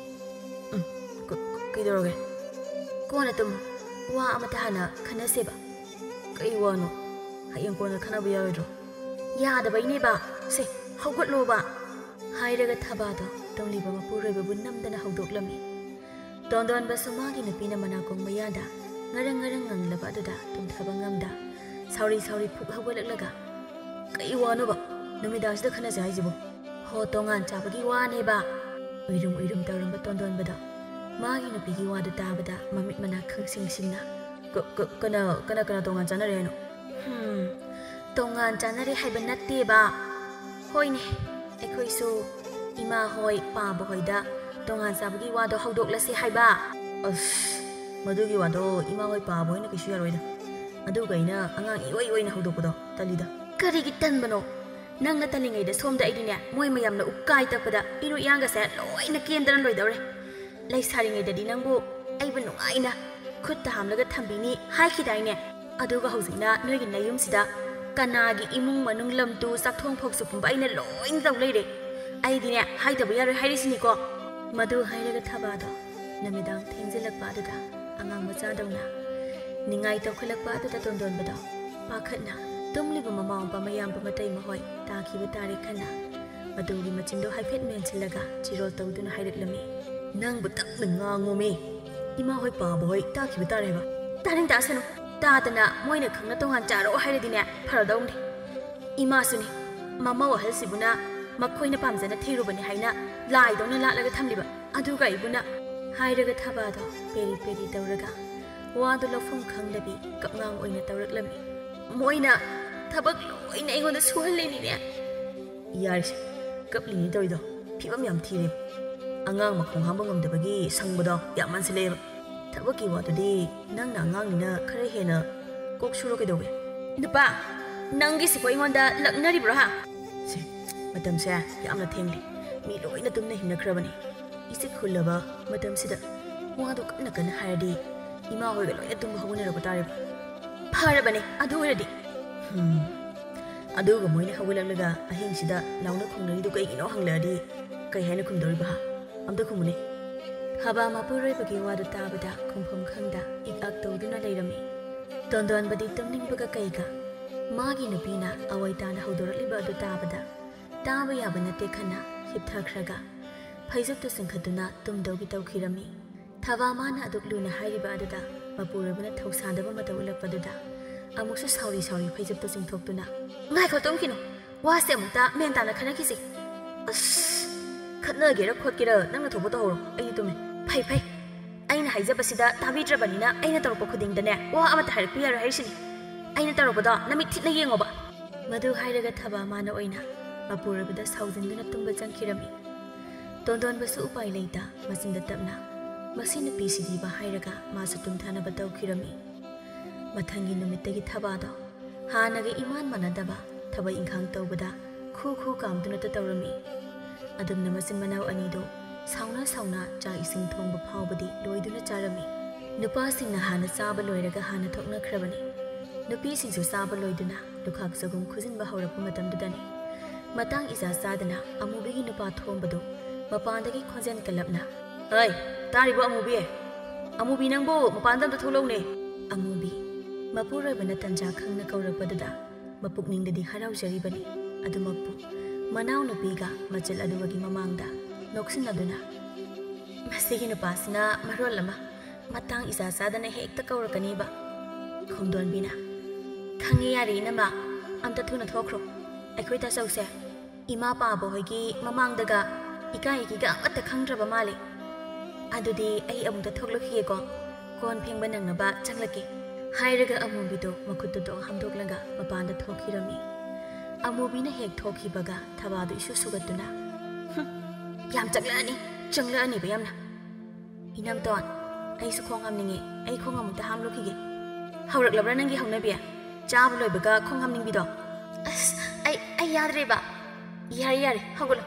"ꯎꯝ, ꯀ-, ꯀ-, ꯀꯩꯗꯧꯔꯒꯦ?" "ꯀꯣꯟꯅ ꯇꯨꯝꯃꯨ꯫ ꯋꯥ ꯑꯃꯇ ꯍꯥꯟꯅ ꯈꯟꯅꯁꯦꯕ꯫" "ꯀꯩ ꯋꯥꯅꯣ? ꯍꯌꯦꯡ ꯀꯣꯟꯅ ꯈꯟꯅꯕ ꯌꯥꯔꯣꯏꯗ꯭ꯔꯣ?" "ꯌꯥꯗꯕꯩꯅꯦꯕ꯫ ꯁꯦ, ꯍꯧꯒꯠꯂꯣꯕ꯫" ꯍꯥꯏꯔꯒ ꯊꯕꯥꯗꯣ ꯇꯨꯝꯂꯤꯕ ꯃꯄꯨꯔꯣꯏꯕꯕꯨ ꯅꯝꯗꯅ ꯍꯧꯗꯣꯛꯂꯝꯃꯤ꯫ ꯇꯣꯟꯗꯣꯟꯕꯁꯨ ꯃꯥꯒꯤ ꯅꯨꯄꯤꯅ ꯃꯅꯥꯀꯣꯡ ꯃꯌꯥꯗ ꯉꯔꯪ ꯉꯔꯪ ꯉꯪꯂꯕ ꯑꯗꯨꯗ ꯇꯨꯝꯊꯕ ꯉꯝꯗ ꯁꯥꯎꯔꯤ ꯁꯥꯎꯔꯤ ꯐꯨꯛ ꯍꯧꯒꯠꯂꯛꯂꯒ, "ꯀꯩ ꯋꯥꯅꯣꯕ ꯅꯨꯃꯤꯗꯥꯡꯁꯤꯗ ꯈꯟꯅꯁꯦ ꯍꯥꯏꯁꯤꯕꯣ?" "ꯍꯣ, ꯇꯣꯉꯥꯟ ꯆꯥꯕꯒꯤ ꯋꯥꯅꯦꯕ꯫" ꯎꯏꯔꯨꯝ ꯎꯏꯔꯨꯝ ꯇꯧꯔꯝꯕ ꯇꯣꯟꯗꯣꯟꯕꯗꯣ ꯃꯥꯒꯤ ꯅꯨꯄꯤꯒꯤ ꯋꯥꯗꯨ ꯇꯥꯕꯗ ꯃꯃꯤꯠ ꯃꯅꯥ ꯈꯪꯁꯤꯡ ꯁꯤꯡꯅ, "ꯀ-, ꯀ-, ꯀꯅꯥ, ꯀꯅꯥ, ꯀꯅꯥ ꯇꯣꯉꯥꯟ ꯆꯥꯅꯔꯦ ꯍꯥꯏꯅꯣ?" "ꯍꯨꯝ, ꯇꯣꯉꯥꯟ ꯆꯥꯅꯔꯦ ꯍꯥꯏꯕ ꯅꯠꯇꯦꯕ꯫ ꯍꯣꯏꯅꯦ, ꯑꯩꯈꯣꯏꯁꯨ ꯏꯃꯥ ꯍꯣꯏ, ꯄꯥꯕ ꯍꯣꯏꯗ ꯇꯣꯉꯥꯟ ꯆꯥꯕꯒꯤ ꯋꯥꯗꯣ ꯍꯧꯗꯣꯛꯂꯁꯦ ꯍꯥꯏꯕ꯫" "ꯑꯁ, ꯃꯗꯨꯒꯤ ꯋꯥꯗꯣ ꯏꯃꯥ ꯍꯣꯏ, ꯄꯥꯕ ꯍꯣꯏꯅ ꯀꯩꯁꯨ ꯌꯥꯔꯣꯏꯗ꯫ ꯑꯗꯨꯒ ꯑꯩꯅ ꯑꯉꯥꯡ ꯏꯑꯣꯏ ꯑꯣꯏꯅ ꯍꯧꯗꯣꯛꯄꯗꯣ ꯇꯜꯂꯤꯗ꯫" "ꯀꯔꯤꯒꯤ ꯇꯟꯕꯅꯣ? ꯅꯪꯅ ꯇꯜꯂꯤꯉꯩꯗ ꯁꯣꯝꯗ ꯑꯩꯗꯤꯅꯦ, ꯃꯣꯏ ꯃꯌꯥꯝꯅ ꯎꯀꯥꯏ ꯇꯛꯄꯗ ꯏꯔꯨ ꯏꯌꯥꯡꯒꯁꯦ ꯂꯣꯏꯅ ꯀꯦꯟꯗꯅ ꯂꯣꯏꯗꯧꯔꯦ꯫ ꯂꯩꯁꯥꯔꯤꯉꯩꯗꯗꯤ ꯅꯪꯕꯨ ꯑꯩꯕꯨ ꯅꯨꯡꯉꯥꯏꯅ ꯈꯨꯠꯇ ꯍꯥꯝꯂꯒ ꯊꯝꯕꯤꯅꯤ ꯍꯥꯏꯈꯤꯗꯥꯏꯅꯦ? ꯑꯗꯨꯒ ꯍꯧꯖꯤꯛꯅ ꯅꯣꯏꯒꯤ ꯅꯌꯨꯝꯁꯤꯗ ꯀꯅꯥꯒꯤ ꯏꯃꯨꯡ ꯃꯅꯨꯡ, ꯂꯝ ꯇꯨ ꯆꯥꯛꯊꯣꯡ ꯐꯥꯎꯁꯨ ꯄꯨꯝꯕ ꯑꯩꯅ ꯂꯣꯏꯅ ꯇꯧ ꯂꯩꯔꯦ꯫ ꯑꯩꯗꯤꯅꯦ, ꯍꯥꯏꯗꯕ ꯌꯥꯔꯣꯏ ꯍꯥꯏꯔꯤꯁꯤꯅꯤꯀꯣ꯫" ꯃꯗꯨ ꯍꯥꯏꯔꯒ ꯊꯕꯥꯗꯣ ꯅꯨꯃꯤꯗꯥꯡ ꯊꯦꯡꯖꯤꯜꯂꯛꯄ ꯑꯗꯨꯗ ꯑꯉꯥꯡ ꯃꯆꯥꯗꯧꯅ ꯅꯤꯡꯉꯥꯏ ꯇꯧꯈꯠꯂꯛꯄ ꯑꯗꯨꯗ ꯇꯣꯟꯗꯣꯟꯕꯗꯣ ꯄꯥꯈꯠꯅ ꯇꯨꯝꯂꯤꯕ ꯃꯃꯥ ꯃꯄꯥ ꯃꯌꯥꯝꯕ ꯃꯇꯩ ꯃꯍꯣꯏ ꯇꯥꯈꯤꯕ ꯇꯥꯔꯦ ꯈꯟꯅ ꯃꯗꯨꯒꯤ ꯃꯆꯤꯟꯗꯣ ꯍꯥꯏꯐꯦꯠ ꯃꯦꯟꯁꯤꯜꯂꯒ ꯆꯤꯔꯣꯜ ꯇꯧꯗꯨꯅ ꯍꯥꯏꯔꯛꯂꯝꯃꯤ꯫ "ꯅꯪꯕꯨ ꯇꯞꯅ ꯉꯥꯡꯉꯣꯃꯤ꯫ ꯏꯃꯥ ꯍꯣꯏ, ꯄꯥꯕ ꯍꯣꯏ ꯇꯥꯈꯤꯕ ꯇꯥꯔꯦꯕ꯫" "ꯇꯥꯅꯤꯡ ꯇꯥꯁꯅꯨ꯫ ꯇꯥꯗꯅ ꯃꯣꯏꯅ ꯈꯪꯅ ꯇꯣꯉꯥꯟ ꯆꯥꯔꯣ ꯍꯥꯏꯔꯗꯤꯅꯦ, ꯐꯔꯗꯧꯅꯦ꯫ ꯏꯃꯥꯁꯨꯅꯦ, ꯃꯃꯧ ꯑꯍꯜꯁꯤꯕꯨꯅ ꯃꯈꯣꯏꯅ ꯄꯥꯝꯖꯅ ꯊꯤꯔꯨꯕꯅꯤ ꯍꯥꯏꯅ ꯂꯥꯏꯗꯧꯅ ꯂꯥꯠꯂꯒ ꯊꯝꯂꯤꯕ ꯑꯗꯨꯒ ꯑꯩꯕꯨꯅ? ꯍꯥꯏꯔꯒ ꯊꯕꯥꯗꯣ ꯄꯦꯔꯤ ꯄꯦꯔꯤ ꯇꯧꯔꯒ ꯋꯥꯗꯨ ꯂꯧꯐꯝ ꯈꯪꯗꯕꯤ ꯀꯞꯉꯥꯡ ꯑꯣꯏꯅ ꯇꯧꯔꯛꯂꯝꯃꯤ꯫ ꯃꯣꯏꯅ ꯊꯕꯛ ꯂꯣꯏꯅ ꯑꯩꯉꯣꯟꯗ ꯁꯨꯍꯜꯂꯤꯅꯤꯅꯦ꯫ ꯌꯥꯔꯤꯁꯦ, ꯀꯞꯂꯤꯅꯤ ꯇꯧꯔꯤꯗꯣ꯫ ꯐꯤꯕꯝ ꯌꯥꯝ ꯊꯤꯔꯦ꯫ ꯑꯉꯥꯡ ꯃꯈꯣꯡ ꯍꯥꯝꯕ ꯉꯝꯗꯕꯒꯤ ꯁꯪꯕꯗꯣ ꯌꯥꯝ ꯃꯥꯟꯁꯤꯜꯂꯛꯑꯦꯕ꯫ ꯊꯕꯛꯀꯤ ꯋꯥꯗꯨꯗꯤ ꯅꯪꯅ ꯑꯉꯥꯡꯅꯤꯅ ꯈꯔ ꯍꯦꯟꯅ ꯀꯣꯛ ꯁꯨꯔꯣ ꯀꯩꯗꯧꯒꯦ? ꯅꯨꯄꯥ, ꯅꯪꯒꯤꯁꯤꯕꯨ ꯑꯩꯉꯣꯟꯗ ꯂꯛꯅꯔꯤꯕ꯭ꯔꯣ ꯍꯥ? ꯁꯦ, ꯃꯇꯝꯁꯦ ꯌꯥꯝꯅ ꯊꯦꯡꯂꯦ꯫ ꯃꯤ ꯂꯣꯏꯅ ꯇꯨꯝꯅ ꯍꯤꯞꯅꯈ꯭ꯔꯕꯅꯤ꯫ ꯏꯆꯤꯛ ꯍꯨꯜꯂꯕ ꯃꯇꯝꯁꯤꯗ ꯋꯥꯗꯣ ꯀꯟꯅ ꯀꯟꯅ ꯍꯥꯏꯔꯗꯤ ꯏꯃꯥ ꯍꯣꯏꯒ ꯂꯣꯏꯅ ꯇꯨꯝꯕ ꯍꯧꯒꯠꯅꯔꯛꯄ ꯇꯥꯔꯦꯕ꯫ ꯐꯔꯕꯅꯦ, ꯑꯗꯨ ꯑꯣꯏꯔꯗꯤ꯫ ꯍꯨꯝ꯫ ꯑꯗꯨꯒ ꯃꯣꯏꯅ ꯍꯧꯒꯠꯂꯛꯂꯒ ꯑꯍꯤꯡꯁꯤꯗ ꯂꯥꯎꯅ ꯈꯣꯡꯅꯔꯤꯗꯨ ꯀꯩꯒꯤꯅꯣ ꯍꯪꯂꯛꯑꯗꯤ ꯀꯩ ꯍꯥꯏꯅ ꯈꯨꯝꯗꯧꯔꯤꯕ ꯍꯥ? ꯑꯝꯇ ꯈꯨꯝꯃꯨꯅꯦ꯫ ꯊꯕꯥ ꯃꯄꯨꯔꯣꯏꯕꯒꯤ ꯋꯥꯗꯨ ꯇꯥꯕꯗ ꯈꯨꯝꯐꯝ ꯈꯪꯗ ꯏꯛ ꯑꯛ ꯇꯧꯗꯨꯅ ꯂꯩꯔꯝꯃꯤ꯫ ꯇꯣꯟꯗꯣꯟꯕꯗꯤ ꯇꯨꯝꯅꯤꯡꯕꯒ ꯀꯩꯒ ꯃꯥꯒꯤ ꯅꯨꯄꯤꯅ ꯑꯋꯥꯏ ꯇꯥꯅ ꯍꯧꯗꯣꯔꯛꯂꯤꯕ ꯑꯗꯨ ꯇꯥꯕꯗ ꯇꯥꯕ ꯌꯥꯕ ꯅꯠꯇꯦ ꯈꯟꯅ ꯍꯤꯞꯊꯈ꯭ꯔꯒ ꯐꯩꯖꯨꯞꯇꯨ ꯆꯤꯡꯈꯠꯇꯨꯅ ꯇꯨꯝꯗꯧꯒꯤ ꯇꯧꯈꯤꯔꯝꯃꯤ꯫ ꯊꯕꯥ ꯃꯥꯅ ꯑꯗꯨꯛ ꯂꯨꯅ ꯍꯥꯏꯔꯤꯕ ꯑꯗꯨꯗ ꯃꯄꯨꯔꯣꯏꯕꯅ ꯊꯧꯁꯥꯗꯕ ꯃꯇꯧ ꯎꯠꯂꯛꯄꯗꯨꯗ ꯑꯃꯨꯛꯁꯨ ꯁꯥꯎꯔꯤ ꯁꯥꯎꯔꯤ ꯐꯩꯖꯨꯞꯇꯨ ꯆꯤꯡꯊꯣꯛꯇꯨꯅ, "ꯉꯥꯏꯈꯣ, ꯇꯨꯝꯈꯤꯅꯨ꯫ ꯋꯥꯁꯦ ꯑꯃꯨꯛꯇ ꯃꯦꯟ ꯇꯥꯅ ꯈꯟꯅꯈꯤꯁꯤ꯫ ꯑꯁ, ꯈꯠꯅꯒꯦꯔ ꯈꯣꯠꯀꯦꯔ ꯅꯪꯅ ꯊꯣꯛꯄ ꯇꯧꯍꯧꯔꯣ, ꯑꯩꯗꯤ ꯇꯨꯝꯃꯦ꯫ ꯐꯩ, ꯐꯩ꯫ ꯑꯩꯅ ꯍꯥꯏꯖꯕꯁꯤꯗ ꯇꯥꯕꯤꯗ꯭ꯔꯕꯅꯤꯅ ꯑꯩꯅ ꯇꯧꯔꯛꯄ ꯈꯨꯗꯤꯡꯗꯅꯦ ꯋꯥ ꯑꯃꯠꯇ ꯍꯥꯏꯔꯛꯄ ꯌꯥꯔꯣꯏ ꯍꯥꯏꯔꯤꯁꯤꯅꯤ꯫ ꯑꯩꯅ ꯇꯧꯔꯛꯄꯗꯣ ꯅꯃꯤꯠ ꯊꯤꯠꯅ ꯌꯦꯡꯉꯣꯕ꯫" ꯃꯗꯨ ꯍꯥꯏꯔꯒ ꯊꯕꯥ ꯃꯥꯅ ꯑꯣꯏꯅ ꯃꯄꯨꯔꯣꯏꯕꯗ ꯁꯥꯎꯖꯤꯟꯗꯨꯅ ꯇꯨꯝꯕ ꯆꯪꯈꯤꯔꯝꯃꯤ꯫ ꯇꯣꯟꯗꯣꯟꯕꯁꯨ ꯎꯄꯥꯏ ꯂꯩꯇ ꯃꯆꯤꯟꯗ ꯇꯞꯅ, "ꯃꯁꯤ ꯅꯨꯄꯤꯁꯤꯗꯤꯕ" ꯍꯥꯏꯔꯒ ꯃꯥꯁꯨ ꯇꯨꯝꯊꯅꯕ ꯇꯧꯈꯤꯔꯝꯃꯤ꯫ ꯃꯊꯪꯒꯤ ꯅꯨꯃꯤꯠꯇꯒꯤ ꯊꯕꯥꯗꯣ ꯍꯥꯟꯅꯒ ꯏꯃꯥꯟ ꯃꯥꯟꯅꯗꯕ ꯊꯕꯛ ꯏꯪꯈꯥꯡ ꯇꯧꯕꯗ ꯈꯨ ꯈꯨ ꯀꯥꯝꯗꯨꯅꯇ ꯇꯧꯔꯝꯃꯤ꯫ ꯑꯗꯨꯝꯅ ꯃꯆꯤꯟ ꯃꯅꯥꯎ ꯑꯅꯤꯗꯨ ꯁꯥꯎꯅ ꯁꯥꯎꯅ ꯆꯥꯛ ꯏꯁꯤꯡ ꯊꯣꯡꯕ ꯐꯥꯎꯕꯗꯤ ꯂꯣꯏꯗꯨꯅ ꯆꯥꯔꯝꯃꯤ꯫ ꯅꯨꯄꯥꯁꯤꯡꯅ ꯍꯥꯟꯅ ꯆꯥꯕ ꯂꯣꯏꯔꯒ ꯍꯥꯟꯅ ꯊꯣꯛꯅꯈ꯭ꯔꯕꯅꯤ꯫ ꯅꯨꯄꯤꯁꯤꯡꯁꯨ ꯆꯥꯕ ꯂꯣꯏꯗꯨꯅ ꯂꯨꯈꯥꯛ ꯆꯒꯨꯝ ꯈꯨꯖꯤꯟꯕ ꯍꯧꯔꯛꯄ ꯃꯇꯝꯗꯨꯗꯅꯤ꯫ ꯃꯇꯥꯡ ꯏꯆꯥ ꯆꯥꯗꯅ ꯑꯃꯨꯕꯤꯒꯤ ꯅꯨꯄꯥ ꯊꯣꯝꯕꯗꯨ ꯃꯄꯥꯟꯗꯒꯤ ꯈꯣꯟꯖꯦꯜ ꯀꯜꯂꯞꯅ, "ꯍꯩ, ꯇꯥꯔꯤꯕꯣ ꯑꯃꯨꯕꯤ? ꯑꯃꯨꯕꯤ ꯅꯪꯕꯨ ꯃꯄꯥꯟꯗ ꯑꯝꯇ ꯊꯣꯛꯂꯛꯎꯅꯦ!" ꯑꯃꯨꯕꯤ, ꯃꯄꯨꯔꯣꯏꯕꯅ ꯇꯟꯖꯥ ꯈꯪꯅ ꯀꯧꯔꯛꯄꯗꯨꯗ ꯃꯄꯨꯛꯅꯤꯡꯗꯗꯤ ꯍꯔꯥꯎꯖꯔꯤꯕꯅꯤ꯫ ꯑꯗꯨꯃꯛꯄꯨ ꯃꯅꯥꯎꯅꯨꯄꯤꯒ ꯃꯆꯜ ꯑꯗꯨꯒꯒꯤ ꯃꯃꯥꯡꯗ ꯅꯣꯛꯁꯤꯟꯅꯗꯨꯅ, "ꯃꯁꯤꯒꯤ ꯅꯨꯄꯥꯁꯤꯅ ꯃꯔꯣꯜ ꯑꯃ ꯃꯇꯥꯡ ꯏꯆꯥ ꯆꯥꯗꯅ ꯍꯦꯛꯇ ꯀꯧꯔꯛꯀꯅꯤꯕ꯫" ꯈꯣꯡꯗꯣꯟꯕꯤꯅ, "ꯈꯪꯉꯦ, ꯌꯥꯔꯦ ꯏꯅꯝꯃ, ꯑꯝꯇ ꯊꯨꯅ ꯊꯣꯛꯈ꯭ꯔꯣ꯫ ꯑꯩꯈꯣꯏ ꯇꯥꯆꯧꯁꯦ ꯏꯃꯥ ꯄꯥꯕ ꯍꯣꯏꯒꯤ ꯃꯃꯥꯡꯗꯒ ꯏꯀꯥꯏ ꯏꯀꯤꯒ ꯑꯃꯠꯇ ꯈꯪꯗ꯭ꯔꯕ ꯃꯥꯜꯂꯦ꯫ "ꯑꯗꯨꯗꯤ ꯑꯩ ꯑꯃꯨꯛꯇ ꯊꯣꯛꯂꯛꯈꯤꯒꯦꯀꯣ, ꯀꯣꯟ ꯐꯦꯡꯕ ꯅꯪꯅꯕ ꯆꯪꯂꯛꯀꯦ" ꯍꯥꯏꯔꯒ ꯑꯃꯨꯕꯤꯗꯣ ꯃꯈꯨꯠꯇꯨꯗꯣ ꯍꯥꯝꯗꯣꯛꯂꯒ ꯃꯄꯥꯟꯗ ꯊꯣꯛꯈꯤꯔꯝꯃꯤ꯫ ꯑꯃꯨꯕꯤꯅ ꯍꯦꯛ ꯊꯣꯛꯈꯤꯕꯒ ꯊꯕꯥꯗꯨ ꯏꯁꯨ ꯁꯨꯒꯠꯇꯨꯅ, "ꯍꯨꯝ, ꯌꯥꯝ ꯆꯪꯂꯛꯑꯅꯤ, ꯆꯪꯂꯛꯑꯅꯤꯕ ꯌꯥꯝꯅ꯫ ꯏꯅꯝꯇꯣꯟ, ꯑꯩꯁꯨ ꯈꯣꯡ ꯍꯥꯝꯅꯤꯡꯉꯦ, ꯑꯩ ꯈꯣꯡ ꯑꯃꯨꯛꯇ ꯍꯥꯝꯂꯨꯈꯤꯒꯦ꯫ ꯍꯧꯔꯛꯂꯕ꯭ꯔꯥ ꯅꯪꯒꯤ ꯍꯧꯅꯕꯤ? ꯆꯥꯕ ꯂꯣꯏꯕꯒ ꯈꯣꯡ ꯍꯥꯝꯅꯤꯡꯕꯤꯗꯣ?" "ꯑꯁ, ꯑꯩ, ꯑꯩ ꯌꯥꯗ꯭ꯔꯦꯕ꯫ ꯌꯥꯔꯦ, ꯌꯥꯔꯦ, ꯍꯧꯒꯠꯂꯣ"꯫